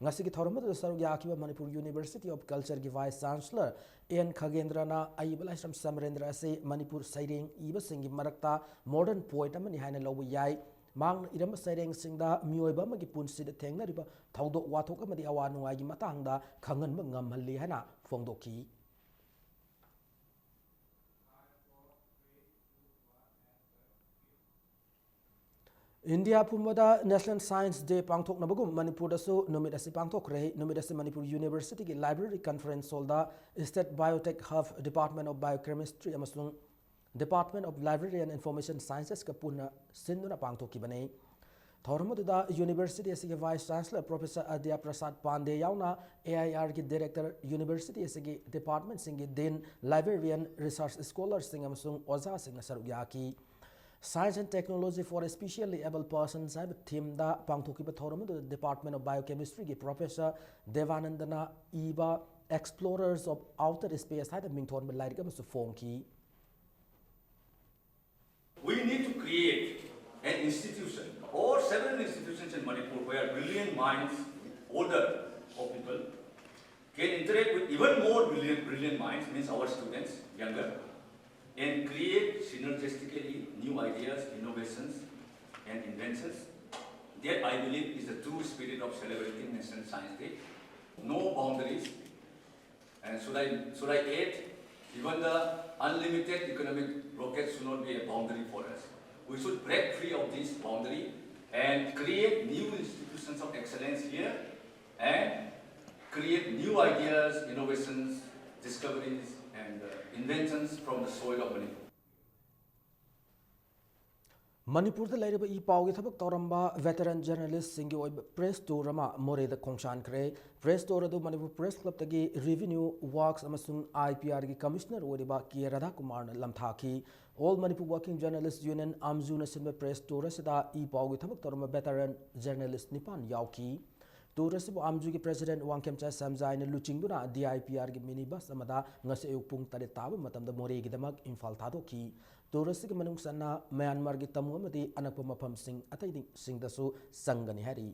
ꯉꯁꯤꯒꯤ ꯊꯧꯔꯝ ꯑꯗꯨꯗ ꯁꯔꯨꯛ ꯌꯥꯈꯤꯕ ꯃꯅꯤꯄꯨꯔ ꯌꯨꯅꯤꯚꯔꯁꯤꯇꯤ ꯑꯣꯐ ꯀꯜꯆꯔꯒꯤ ꯚꯥꯏꯁ ꯆꯥꯟꯁꯂꯔ ꯑꯦꯟ ꯈꯒꯦꯟꯗ꯭ꯔꯅ ꯑꯏꯕ ꯂꯥꯏꯁ꯭ꯔꯝ ꯁꯃꯔꯦꯟꯗ꯭ꯔ ꯑꯁꯤ ꯃꯅꯤꯄꯨꯔ ꯁꯩꯔꯦꯡ ꯏꯕꯁꯤꯡꯒꯤ ꯃꯔꯛꯇ ꯃꯣꯗꯔꯟ ꯄꯣꯏꯠ ꯑꯃꯅꯤ ꯍꯥꯏꯅ ꯂꯧꯕ ꯌꯥꯏ꯫ ꯃꯍꯥꯛꯅ ꯏꯔꯝꯕ ꯁꯩꯔꯦꯡꯁꯤꯡꯗ ꯃꯤꯑꯣꯏꯕ ꯑꯃꯒꯤ ꯄꯨꯟꯁꯤꯗ ꯊꯦꯡꯅꯔꯤꯕ ꯊꯧꯗꯣꯛ ꯋꯥꯊꯣꯛ ꯑꯃꯗꯤ ꯑꯋꯥ ꯅꯨꯡꯉꯥꯏꯒꯤ ꯃꯇꯥꯡꯗ ꯈꯪꯍꯟꯕ ꯉꯝꯍꯜꯂꯤ ꯍꯥꯏꯅ ꯐꯣꯡꯗꯣꯛꯈꯤ꯫ ꯏꯟꯗꯤꯌꯥ ꯄꯨꯝꯕꯗ ꯅꯦꯁꯅꯦꯜ ꯁꯥꯏꯟꯁ ꯗꯦ ꯄꯥꯡꯊꯣꯛꯅꯕꯒꯨꯝ ꯃꯅꯤꯄꯨꯔꯗꯁꯨ ꯅꯨꯃꯤꯠ ꯑꯁꯤ ꯄꯥꯡꯊꯣꯛꯈ꯭ꯔꯦ꯫ ꯅꯨꯃꯤꯠ ꯑꯁꯤ ꯃꯅꯤꯄꯨꯔ ꯌꯨꯅꯤꯚꯔꯁꯤꯇꯤꯒꯤ ꯂꯥꯏꯕ꯭ꯔꯦꯔꯤ ꯀꯟꯐꯔꯦꯟꯁ ꯍꯣꯜꯗ state biotech hub, department of biochemistry ꯑꯃꯁꯨꯡ department of library and information ꯁꯥꯏꯟꯁꯦꯁꯀ ꯄꯨꯟꯅ ꯁꯤꯟꯗꯨꯅ ꯄꯥꯡꯊꯣꯛꯈꯤꯕꯅꯤ꯫ ꯊꯧꯔꯝ ꯑꯗꯨꯗ ꯌꯨꯅꯤꯚꯔꯁꯤꯇꯤ ꯑꯁꯤꯒꯤ ꯚꯥꯏꯁ ꯆꯥꯟꯁꯂꯔ ꯄ꯭ꯔꯣꯐꯦꯁꯔ ꯑꯗ꯭ꯌꯥ ꯄ꯭ꯔꯁꯥꯗ ꯄꯥꯟꯗꯦ ꯌꯥꯎꯅ ꯑꯦ ꯑꯥꯏ ꯑꯥꯔꯒꯤ ꯗꯤꯔꯦꯛꯇꯔ, ꯌꯨꯅꯤꯚꯔꯁꯤꯇꯤ ꯑꯁꯤꯒꯤ ꯗꯤꯄꯥꯔꯠꯃꯦꯟꯠꯁꯤꯡꯒꯤ ꯗꯤꯟ, ꯂꯥꯏꯕ꯭ꯔꯦꯔꯤꯌꯟ, ꯔꯤꯁꯔꯆ ꯁ꯭ꯀꯣꯂꯔꯁꯤꯡ ꯑꯃꯁꯨꯡ ꯑꯣꯖꯥꯁꯤꯡꯅ ꯁꯔꯨꯛ ꯌꯥꯈꯤ꯫ Science and Technology for Specially Abled Persons ꯍꯥꯏꯕ ꯊꯤꯝꯗ ꯄꯥꯡꯊꯣꯛꯈꯤꯕ ꯊꯧꯔꯝ ꯑꯗꯨꯗ ꯗꯤꯄꯥꯔꯠꯃꯦꯟꯠ ꯑꯣꯐ ꯕꯥꯏꯑꯣꯀꯦꯃꯤꯁꯇ꯭ꯔꯤꯒꯤ ꯄ꯭ꯔꯣꯐꯦꯁꯔ ꯗꯦꯕꯥꯅꯟꯗꯅ ꯏꯕ Explorers of Outer Space ꯍꯥꯏꯅ ꯃꯤꯡꯊꯣꯟꯕ ꯂꯥꯏꯔꯤꯛ ꯑꯃꯁꯨ ꯐꯣꯡꯈꯤ꯫ We need to create an institution or several institutions in Manipur where brilliant minds, older of people, can interact with even more brilliant, brilliant minds, means our students, younger, and create synergistically new ideas, innovations, and inventions that I believe is the true spirit of celebrating National Science Day. No boundaries, and should I, should I add, even the unlimited economic blockade should not be a boundary for us. We should break free of this boundary and create new institutions of excellence here and create new ideas, innovations, discoveries, and uh, inventions from the soil of Manipur. ꯃꯅꯤꯄꯨꯔꯗ ꯂꯩꯔꯤꯕ E ꯄꯥꯎꯒꯤ ꯊꯕꯛ ꯇꯧꯔꯝꯕ veteran journalistꯁꯤꯡꯒꯤ ꯑꯣꯏꯕ press tour ꯑꯃ ꯃꯣꯔꯦꯗ ꯈꯣꯡꯁꯥꯟꯈ꯭ꯔꯦ꯫ Press tour ꯑꯗꯨ Manipur Press Clubꯇꯒꯤ Revenue Works ꯑꯃꯁꯨꯡ IPRꯒꯤ Commissioner ꯑꯣꯏꯔꯤꯕ ꯀꯦ ꯔꯥꯙꯥꯀꯨꯃꯥꯔꯅ ꯂꯝꯊꯥꯈꯤ꯫ All Manipur Working Journalist Union, AMJUꯅ ꯁꯤꯟꯕ press tour ꯑꯁꯤꯗ ꯏ ꯄꯥꯎꯒꯤ ꯊꯕꯛ ꯇꯧꯔꯝꯕ veteran journalist ꯅꯤꯄꯥꯟ ꯌꯥꯎꯈꯤ꯫ Tour ꯑꯁꯤꯕꯨ AMJUꯒꯤ President ꯋꯥꯡꯈꯦꯝꯆꯥ ꯁꯦꯝꯖꯥꯏꯅ ꯂꯨꯆꯤꯡꯗꯨꯅ DIPRꯒꯤ mini bus ꯑꯃꯗ ꯉꯁꯤ ꯑꯌꯨꯛ ꯄꯨꯡ ꯇꯔꯦꯠ ꯇꯥꯕ ꯃꯇꯝꯗ ꯃꯣꯔꯦꯒꯤꯗꯃꯛ ꯏꯝꯐꯥꯜ ꯊꯥꯗꯣꯛꯈꯤ꯫ Tour ꯑꯁꯤꯒꯤ ꯃꯅꯨꯡ ꯆꯟꯅ ꯃ꯭ꯌꯥꯟꯃꯥꯔꯒꯤ ꯇꯃꯨ ꯑꯃꯗꯤ ꯑꯅꯛꯄ ꯃꯐꯝꯁꯤꯡ ꯑꯇꯩꯁꯤꯡꯗꯁꯨ ꯆꯪꯒꯅꯤ ꯍꯥꯏꯔꯤ꯫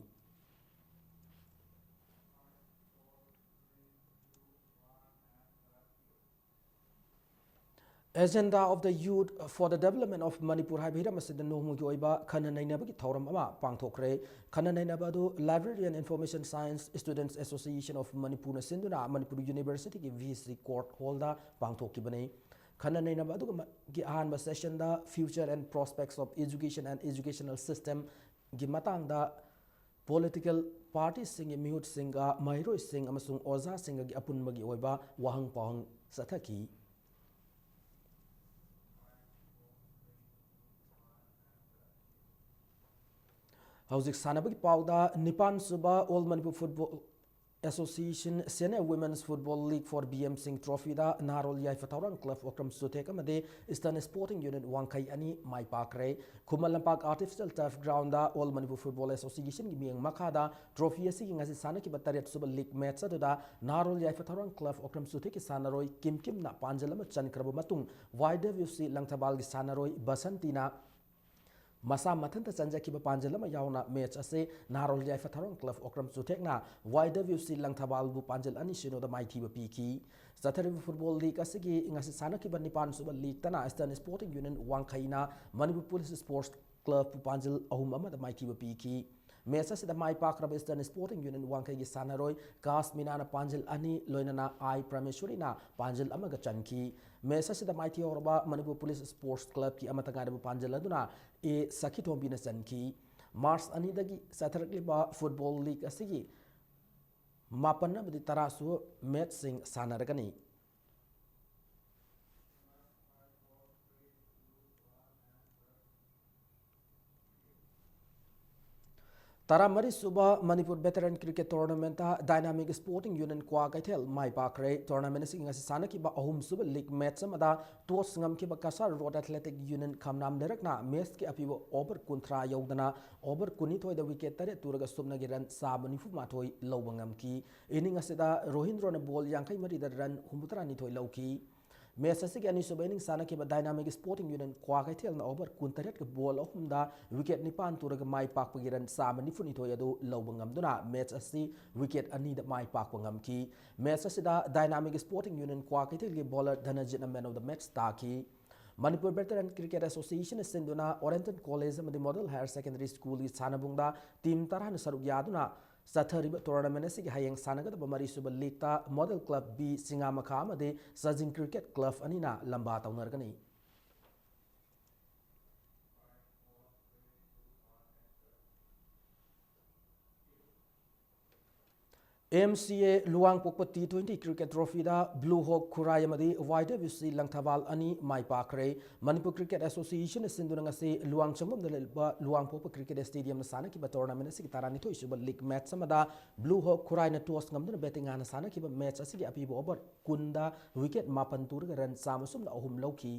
Agenda of the Youth for the Development of Manipur ꯍꯥꯏꯕ ꯍꯤꯔꯝ ꯑꯁꯤꯗ ꯅꯣꯡꯃꯒꯤ ꯑꯣꯏꯕ ꯈꯟꯅ ꯅꯩꯅꯕꯒꯤ ꯊꯧꯔꯝ ꯑꯃ ꯄꯥꯡꯊꯣꯛꯈ꯭ꯔꯦ꯫ ꯈꯟꯅ ꯅꯩꯅꯕ ꯑꯗꯨ Library and Information Science Students Association of Manipurꯅ ꯁꯤꯟꯗꯨꯅ ꯃꯅꯤꯄꯨꯔ Universityꯒꯤ VC Court Hallꯗ ꯄꯥꯡꯊꯣꯛꯈꯤꯕꯅꯤ꯫ ꯈꯟꯅ ꯅꯩꯅꯕ ꯑꯗꯨꯒꯤ ꯑꯍꯥꯟꯕ sessionꯗ Future and Prospects of Education and Educational Systemꯒꯤ ꯃꯇꯥꯡꯗ political partyꯁꯤꯡꯒꯤ ꯃꯤꯍꯨꯠꯁꯤꯡꯒ ꯃꯍꯩꯔꯣꯏꯁꯤꯡ ꯑꯃꯁꯨꯡ ꯑꯣꯖꯥꯁꯤꯡꯒꯒꯤ ꯑꯄꯨꯟꯕꯒꯤ ꯑꯣꯏꯕ ꯋꯥꯍꯪ ꯄꯥꯎꯍꯪ ꯆꯠꯊꯈꯤ꯫ ꯍꯧꯖꯤꯛ ꯁꯥꯟꯅꯕꯒꯤ ꯄꯥꯎꯗ, ꯅꯤꯄꯥꯟ ꯁꯨꯕ All Manipur Football Association Senior Women's Football League for B M Singh Trophyꯗ ꯅꯍꯥꯔꯣꯜ ꯌꯥꯏꯐ ꯊꯧꯔꯥꯡ Club Okram Suthek ꯑꯃꯗꯤ Eastern Sporting Unit ꯋꯥꯡꯈꯩ ꯑꯅꯤ ꯃꯥꯏ ꯄꯥꯛꯈ꯭ꯔꯦ꯫ Khuman Lampak Artificial Turf Groundꯗ All Manipur Football Associationꯒꯤ ꯃꯤꯠꯌꯦꯡ ꯃꯈꯥꯗ trophy ꯑꯁꯤꯒꯤ ꯉꯁꯤ ꯁꯥꯟꯅꯈꯤꯕ ꯇꯔꯦꯠ ꯁꯨꯕ league match ꯑꯗꯨꯗ ꯅꯍꯥꯔꯣꯜ ꯌꯥꯏꯐ ꯊꯧꯔꯥꯡ Club Okram Suthekꯀꯤ ꯁꯥꯟꯅꯔꯣꯏ ꯀꯤꯝ ꯀꯤꯝꯅ ꯄꯥꯟꯖꯜ ꯑꯃ ꯆꯟꯈ꯭ꯔꯕ ꯃꯇꯨꯡ YWC ꯂꯪꯊꯕꯥꯜꯒꯤ ꯁꯥꯟꯅꯔꯣꯏ ꯕꯁꯟꯇꯤꯅ ꯃꯁꯥ ꯃꯊꯟꯇ ꯆꯟꯖꯈꯤꯕ ꯄꯥꯟꯖꯤꯜ ꯑꯃ ꯌꯥꯎꯅ ꯃꯦꯆ ꯑꯁꯤ ꯅꯍꯥꯔꯣꯜ ꯌꯥꯏꯐ ꯊꯧꯔꯥꯡ ꯀ꯭ꯂꯕ ꯑꯣꯀ꯭ꯔꯝ ꯆꯨꯊꯦꯛꯅ ꯋꯥꯏ ꯗꯕ꯭ꯂꯤꯎ ꯁꯤ ꯂꯪꯊꯕꯥꯜꯕꯨ ꯄꯥꯟꯖꯤꯜ ꯑꯅꯤ ꯁꯤꯅꯣꯗ ꯃꯥꯏꯊꯤꯕ ꯄꯤꯈꯤ꯫ ꯆꯠꯊꯔꯤꯕ ꯐꯨꯠꯕꯣꯜ ꯂꯤꯒ ꯑꯁꯤꯒꯤ ꯉꯁꯤ ꯁꯥꯟꯅꯈꯤꯕ ꯅꯤꯄꯥꯟ ꯁꯨꯕ ꯂꯤꯒꯇꯅ ꯏꯁꯇꯔꯟ ꯁ꯭ꯄꯣꯔꯇꯤꯡ ꯌꯨꯅꯤꯌꯟ ꯋꯥꯡꯈꯩꯅ ꯃꯅꯤꯄꯨꯔ ꯄꯨꯂꯤꯁ ꯁ꯭ꯄꯣꯔꯠꯁ ꯀ꯭ꯂꯕꯄꯨ ꯄꯥꯟꯖꯤꯜ ꯑꯍꯨꯝ ꯑꯃꯗ ꯃꯥꯏꯊꯤꯕ ꯄꯤꯈꯤ꯫ ꯃꯦꯆ ꯑꯁꯤꯗ ꯃꯥꯏ ꯄꯥꯛꯈ꯭ꯔꯕ ꯏꯁꯇꯔꯟ ꯁ꯭ꯄꯣꯔꯇꯤꯡ ꯌꯨꯅꯤꯌꯟ ꯋꯥꯡꯈꯩꯒꯤ ꯁꯥꯟꯅꯔꯣꯏ ꯀꯥꯁꯃꯤꯅꯥꯅ ꯄꯥꯟꯖꯤꯜ ꯑꯅꯤ, ꯂꯣꯏꯅꯅ ꯑꯥꯏ ꯄ꯭ꯔꯃꯦꯁꯣꯔꯤꯅ ꯄꯥꯟꯖꯤꯜ ꯑꯃꯒ ꯆꯟꯈꯤ꯫ ꯃꯦꯆ ꯑꯁꯤꯗ ꯃꯥꯏꯊꯤꯍꯧꯔꯕ ꯃꯅꯤꯄꯨꯔ ꯄꯨꯂꯤꯁ ꯁ꯭ꯄꯣꯔꯠꯁ ꯀ꯭ꯂꯕꯀꯤ ꯑꯃꯠꯇ ꯉꯥꯏꯔꯕ ꯄꯥꯟꯖꯤꯜ ꯑꯗꯨꯅ ꯑꯦ ꯁꯈꯤꯊꯣꯝꯕꯤꯅ ꯆꯟꯈꯤ꯫ ꯃꯥꯔꯆ ꯑꯅꯤꯗꯒꯤ ꯆꯠꯊꯔꯛꯂꯤꯕ ꯐꯨꯠꯕꯣꯜ ꯂꯤꯒ ꯑꯁꯤꯒꯤ ꯃꯥꯄꯟ ꯑꯃꯗꯤ ꯇꯔꯥꯁꯨ ꯃꯦꯆꯁꯤꯡ ꯁꯥꯟꯅꯔꯒꯅꯤ꯫ ꯇꯔꯥꯃꯔꯤ ꯁꯨꯕ ꯃꯅꯤꯄꯨꯔ ꯚꯦꯇꯔꯟ ꯀ꯭ꯔꯤꯀꯦꯠ ꯇꯣꯔꯅꯥꯃꯦꯟꯠꯇ ꯗꯥꯏꯅꯥꯃꯤꯛ ꯁ꯭ꯄꯣꯔꯇꯤꯡ ꯌꯨꯅꯤꯌꯟ ꯀ꯭ꯋꯥꯀꯩꯊꯦꯜ ꯃꯥꯏ ꯄꯥꯛꯈ꯭ꯔꯦ꯫ ꯇꯣꯔꯅꯥꯃꯦꯟꯠ ꯑꯁꯤꯒꯤ ꯉꯁꯤ ꯁꯥꯟꯅꯈꯤꯕ ꯑꯍꯨꯝꯁꯨꯕ ꯂꯤꯒ ꯃꯦꯆ ꯑꯃꯗ ꯇꯣꯁ ꯉꯝꯈꯤꯕ ꯀꯁꯥꯔ ꯔꯣꯗ ꯑꯦꯊꯂꯦꯇꯤꯛ ꯌꯨꯅꯤꯌꯟ ꯈꯝꯅꯥꯝ ꯂꯩꯔꯛꯅ ꯃꯦꯆꯀꯤ ꯑꯄꯤꯕ ꯑꯣꯚꯔ ꯀꯨꯟꯊ꯭ꯔꯥ ꯌꯧꯗꯅ ꯑꯣꯚꯔ ꯀꯨꯟꯅꯤꯊꯣꯏꯗ ꯋꯤꯀꯦꯠ ꯇꯔꯦꯠ ꯇꯨꯔꯒ ꯁꯨꯞꯅꯒꯤ ꯔꯟ ꯆꯥꯝꯃ ꯅꯤꯐꯨ ꯃꯥꯊꯣꯏ ꯂꯧꯕ ꯉꯝꯈꯤ꯫ ꯏꯅꯤꯡ ꯑꯁꯤꯗ ꯔꯣꯍꯤꯟꯗ꯭ꯔꯣꯅ ꯕꯣꯜ ꯌꯥꯡꯈꯩ ꯃꯔꯤꯗ ꯔꯟ ꯍꯨꯝꯐꯨꯇꯔꯥ ꯅꯤꯊꯣꯏ ꯂꯧꯈꯤ꯫ ꯃꯦꯆ ꯑꯁꯤꯒꯤ ꯑꯅꯤꯁꯨꯕ ꯏꯅꯤꯡ ꯁꯥꯟꯅꯈꯤꯕ ꯗꯥꯏꯅꯥꯃꯤꯛ ꯁ꯭ꯄꯣꯔꯇꯤꯡ ꯌꯨꯅꯤꯌꯟ ꯀ꯭ꯋꯥꯀꯩꯊꯦꯜꯅ ꯑꯣꯚꯔ ꯀꯨꯟꯇꯔꯦꯠꯀ ꯕꯣꯜ ꯑꯍꯨꯝꯗ ꯋꯤꯀꯦꯠ ꯅꯤꯄꯥꯟ ꯇꯨꯔꯒ ꯃꯥꯏ ꯄꯥꯛꯄꯒꯤ ꯔꯟ ꯆꯥꯝꯃ ꯅꯤꯐꯨꯅꯤꯊꯣꯏ ꯑꯗꯨ ꯂꯧꯕ ꯉꯝꯗꯨꯅ ꯃꯦꯆ ꯑꯁꯤ ꯋꯤꯀꯦꯠ ꯑꯅꯤꯗ ꯃꯥꯏ ꯄꯥꯛꯄ ꯉꯝꯈꯤ꯫ ꯃꯦꯆ ꯑꯁꯤꯗ ꯗꯥꯏꯅꯥꯃꯤꯛ ꯁ꯭ꯄꯣꯔꯇꯤꯡ ꯌꯨꯅꯤꯌꯟ ꯀ꯭ꯋꯥꯀꯩꯊꯦꯜꯒꯤ ꯕꯣꯂꯔ ꯙꯅꯖꯤꯠꯅ ꯃꯦꯟ ꯑꯣꯐ ꯗ ꯃꯦꯆ ꯇꯥꯈꯤ꯫ ꯃꯅꯤꯄꯨꯔ ꯚꯦꯇꯔꯟ ꯀ꯭ꯔꯤꯀꯦꯠ ꯑꯦꯁꯣꯁꯤꯌꯦꯁꯟꯅ ꯁꯤꯟꯗꯨꯅ ꯑꯣꯔꯦꯟꯇꯟ ꯀꯣꯂꯦꯖ ꯑꯃꯗꯤ ꯃꯣꯗꯦꯜ ꯍꯥꯌꯔ ꯁꯦꯀꯦꯟꯗꯔꯤ ꯁ꯭ꯀꯨꯜꯒꯤ ꯁꯥꯟꯅꯕꯨꯡꯗ ꯇꯤꯝ ꯇꯔꯥꯅ ꯁꯔꯨꯛ ꯌꯥꯗꯨꯅ ꯆꯠꯊꯔꯤꯕ ꯇꯣꯔꯅꯥꯃꯦꯟꯠ ꯑꯁꯤꯒꯤ ꯍꯌꯦꯡ ꯁꯥꯟꯅꯒꯗꯕ ꯃꯔꯤꯁꯨꯕ ꯂꯤꯒꯇ ꯃꯣꯗꯦꯜ ꯀ꯭ꯂꯕ ꯕꯤ ꯆꯤꯉꯥꯃꯈꯥ ꯑꯃꯗꯤ ꯆꯥꯖꯤꯡ ꯀ꯭ꯔꯤꯀꯦꯠ ꯀ꯭ꯂꯕ ꯑꯅꯤꯅ ꯂꯝꯕꯥ ꯇꯧꯅꯔꯒꯅꯤ꯫ ꯑꯦꯝ ꯁꯤ ꯑꯦ ꯂꯨꯋꯥꯡꯄꯣꯛꯄ ꯇꯤ ꯇ꯭ꯋꯦꯟꯇꯤ ꯀ꯭ꯔꯤꯀꯦꯠ ꯇ꯭ꯔꯣꯐꯤꯗ ꯕ꯭ꯂꯨ ꯍꯣꯛ ꯈꯨꯔꯥꯏ ꯑꯃꯗꯤ ꯋꯥꯏ ꯗꯕ꯭ꯂꯤꯎ ꯁꯤ ꯂꯪꯊꯕꯥꯜ ꯑꯅꯤ ꯃꯥꯏ ꯄꯥꯛꯈ꯭ꯔꯦ꯫ ꯃꯅꯤꯄꯨꯔ ꯀ꯭ꯔꯤꯀꯦꯠ ꯑꯦꯁꯣꯁꯤꯌꯦꯁꯟꯅ ꯁꯤꯟꯗꯨꯅ ꯉꯁꯤ ꯂꯨꯋꯥꯡ ꯆꯪꯐꯝꯗ ꯂꯩꯕ ꯂꯨꯋꯥꯡꯄꯣꯛꯄ ꯀ꯭ꯔꯤꯀꯦꯠ ꯁ꯭ꯇꯦꯗꯤꯌꯝꯗ ꯁꯥꯟꯅꯈꯤꯕ ꯇꯣꯔꯅꯥꯃꯦꯟꯠ ꯑꯁꯤꯒꯤ ꯇꯔꯥꯅꯤꯊꯣꯏ ꯁꯨꯕ ꯂꯤꯒ ꯃꯦꯆ ꯑꯃꯗ ꯕ꯭ꯂꯨ ꯍꯣꯛ ꯈꯨꯔꯥꯏꯅ ꯇꯣꯁ ꯉꯝꯗꯨꯅ ꯕꯦꯇꯤꯡ ꯍꯥꯟꯅ ꯁꯥꯟꯅꯈꯤꯕ ꯃꯦꯆ ꯑꯁꯤꯒꯤ ꯑꯄꯤꯕ ꯑꯣꯚꯔ ꯀꯨꯟꯗ ꯋꯤꯀꯦꯠ ꯃꯥꯄꯟ ꯇꯨꯔꯒ ꯔꯟ ꯆꯥꯝꯃ ꯁꯨꯞꯅ ꯑꯍꯨꯝ ꯂꯧꯈꯤ꯫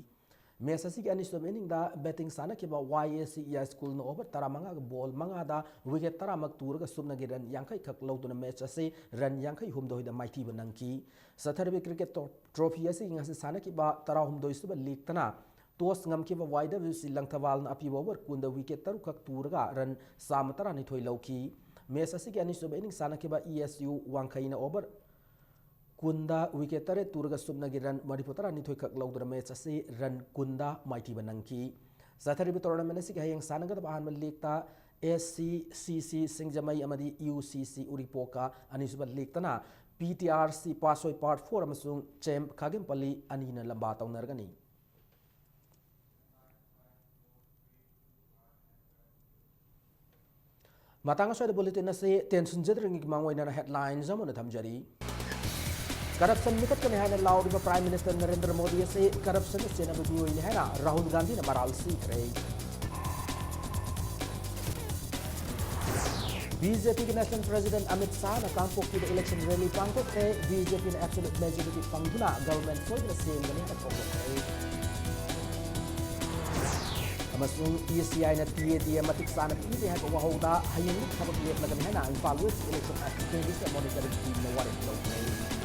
ꯃꯦꯆ ꯑꯁꯤꯒꯤ ꯑꯅꯤꯁꯨꯕ ꯏꯅꯤꯡꯗ ꯕꯦꯇꯤꯡ ꯁꯥꯟꯅꯈꯤꯕ ꯋꯥꯏ ꯑꯦ ꯁꯤ ꯏ ꯑꯥꯏ ꯁ꯭ꯀꯨꯜꯅ ꯑꯣꯚꯔ ꯇꯔꯥꯃꯉꯥꯒ ꯕꯣꯜ ꯃꯉꯥꯗ ꯋꯤꯀꯦꯠ ꯇꯔꯥꯃꯛ ꯇꯨꯔꯒ ꯁꯨꯞꯅꯒꯤ ꯔꯟ ꯌꯥꯡꯈꯩ ꯈꯛ ꯂꯧꯗꯨꯅ ꯃꯦꯆ ꯑꯁꯤ ꯔꯟ ꯌꯥꯡꯈꯩ ꯍꯨꯝꯗꯣꯏꯗ ꯃꯥꯏꯊꯤꯕ ꯅꯪꯈꯤ꯫ ꯆꯠꯊꯔꯤꯕ ꯀ꯭ꯔꯤꯀꯦꯠ ꯇ꯭ꯔꯣ-, ꯇ꯭ꯔꯣꯐꯤ ꯑꯁꯤꯒꯤ ꯉꯁꯤ ꯁꯥꯟꯅꯈꯤꯕ ꯇꯔꯥꯍꯨꯝꯗꯣꯏ ꯁꯨꯕ ꯂꯤꯒꯇꯅ Toss ꯉꯝꯈꯤꯕ ꯋꯥꯏ ꯗꯕ꯭ꯂꯤꯎ ꯁꯤ ꯂꯪꯊꯕꯥꯜꯅ ꯑꯄꯤꯕ over ꯀꯨꯟꯗ wicket ꯇꯔꯨꯛꯈꯛ ꯇꯨꯔꯒ run ꯆꯥꯝꯃ ꯇꯔꯥꯅꯤꯊꯣꯏ ꯂꯧꯈꯤ꯫ Match ꯑꯁꯤꯒꯤ ꯑꯅꯤꯁꯨꯕ innings ꯁꯥꯟꯅꯈꯤꯕ ꯏ ꯑꯦꯁ ꯌꯨ ꯋꯥꯡꯈꯩꯅ over ꯀꯨꯟꯗ wicket ꯇꯔꯦꯠ ꯇꯨꯔꯒ ꯁꯨꯞꯅꯒꯤ run ꯃꯔꯤꯐꯨ ꯇꯔꯥꯅꯤꯊꯣꯏ ꯈꯛ ꯂꯧꯗꯨꯅ match ꯑꯁꯤ run ꯀꯨꯟꯗ ꯃꯥꯏꯊꯤꯕ ꯅꯪꯈꯤ꯫ ꯆꯠꯊꯔꯤꯕ tournament ꯑꯁꯤꯒꯤ ꯍꯌꯦꯡ ꯁꯥꯟꯅꯒꯗꯕ ꯑꯍꯥꯟꯕ legꯇ ꯑꯦꯁ ꯁꯤ ꯁꯤ ꯁꯤ ꯁꯤꯡꯖꯃꯩ ꯑꯃꯗꯤ ꯌꯨ ꯁꯤ ꯁꯤ ꯎꯔꯤꯄꯣꯛꯀ, ꯑꯅꯤꯁꯨꯕ legꯇꯅ ꯄꯤ ꯇꯤ ꯑꯥꯔ ꯁꯤ ꯄꯥꯠꯁꯣꯏ Part four ꯑꯃꯁꯨꯡ ꯆꯦꯝ ꯈꯥꯒꯦꯝꯄꯜꯂꯤ ꯑꯅꯤꯅ ꯂꯝꯕꯥ ꯇꯧꯅꯔꯒꯅꯤ꯫ ꯃꯇꯥꯡ ꯑꯁ꯭ꯋꯥꯏꯗ bulletin ꯑꯁꯤ ꯇꯦꯟꯁꯤꯟꯖꯗ꯭ꯔꯤꯉꯩꯒꯤ ꯃꯥꯡꯑꯣꯏꯅꯅ headlines ꯑꯃ ꯑꯣꯏꯅ ꯊꯝꯖꯔꯤ꯫ Corruption ꯃꯨꯊꯠꯀꯅꯤ ꯍꯥꯏꯅ ꯂꯥꯎꯔꯤꯕ Prime Minister ꯅꯔꯦꯟꯗ꯭ꯔ ꯃꯣꯗꯤ ꯑꯁꯤ corruption ꯆꯦꯟꯅꯕ ꯃꯤꯑꯣꯏꯅꯤ ꯍꯥꯏꯅ ꯔꯥꯍꯨꯜ ꯒꯥꯟꯙꯤꯅ ꯃꯔꯥꯜ ꯁꯤꯈ꯭ꯔꯦ꯫ ꯕꯤ ꯖꯦ ꯄꯤꯒꯤ National President ꯑꯃꯤꯠ ꯁꯥꯍꯅ ꯀꯥꯡꯄꯣꯛꯄꯤꯗ election rally ꯄꯥꯡꯊꯣꯛꯈ꯭ꯔꯦ꯫ ꯕꯤ ꯖꯦ ꯄꯤꯅ absolute majority ꯐꯪꯗꯨꯅ government ꯁꯣꯏꯗꯅ ꯁꯦꯝꯒꯅꯤ ꯍꯥꯏꯅ ꯐꯣꯡꯗꯣꯛꯈ꯭ꯔꯦ꯫ ꯑꯃꯁꯨꯡ ꯏ ꯁꯤ ꯑꯥꯏꯅ ꯇꯤ ꯑꯦ ꯗꯤ ꯑꯦ ꯃꯇꯤꯛ ꯆꯥꯅ ꯄꯤꯗꯦ ꯍꯥꯏꯕ ꯋꯥꯍꯧꯗ ꯍꯌꯦꯡ ꯊꯕꯛ ꯂꯦꯞꯂꯒꯅꯤ ꯍꯥꯏꯅ Imphal West election advocacy monitoring teamꯅ ꯋꯥꯔꯦꯞ ꯂꯧꯈ꯭ꯔꯦ꯫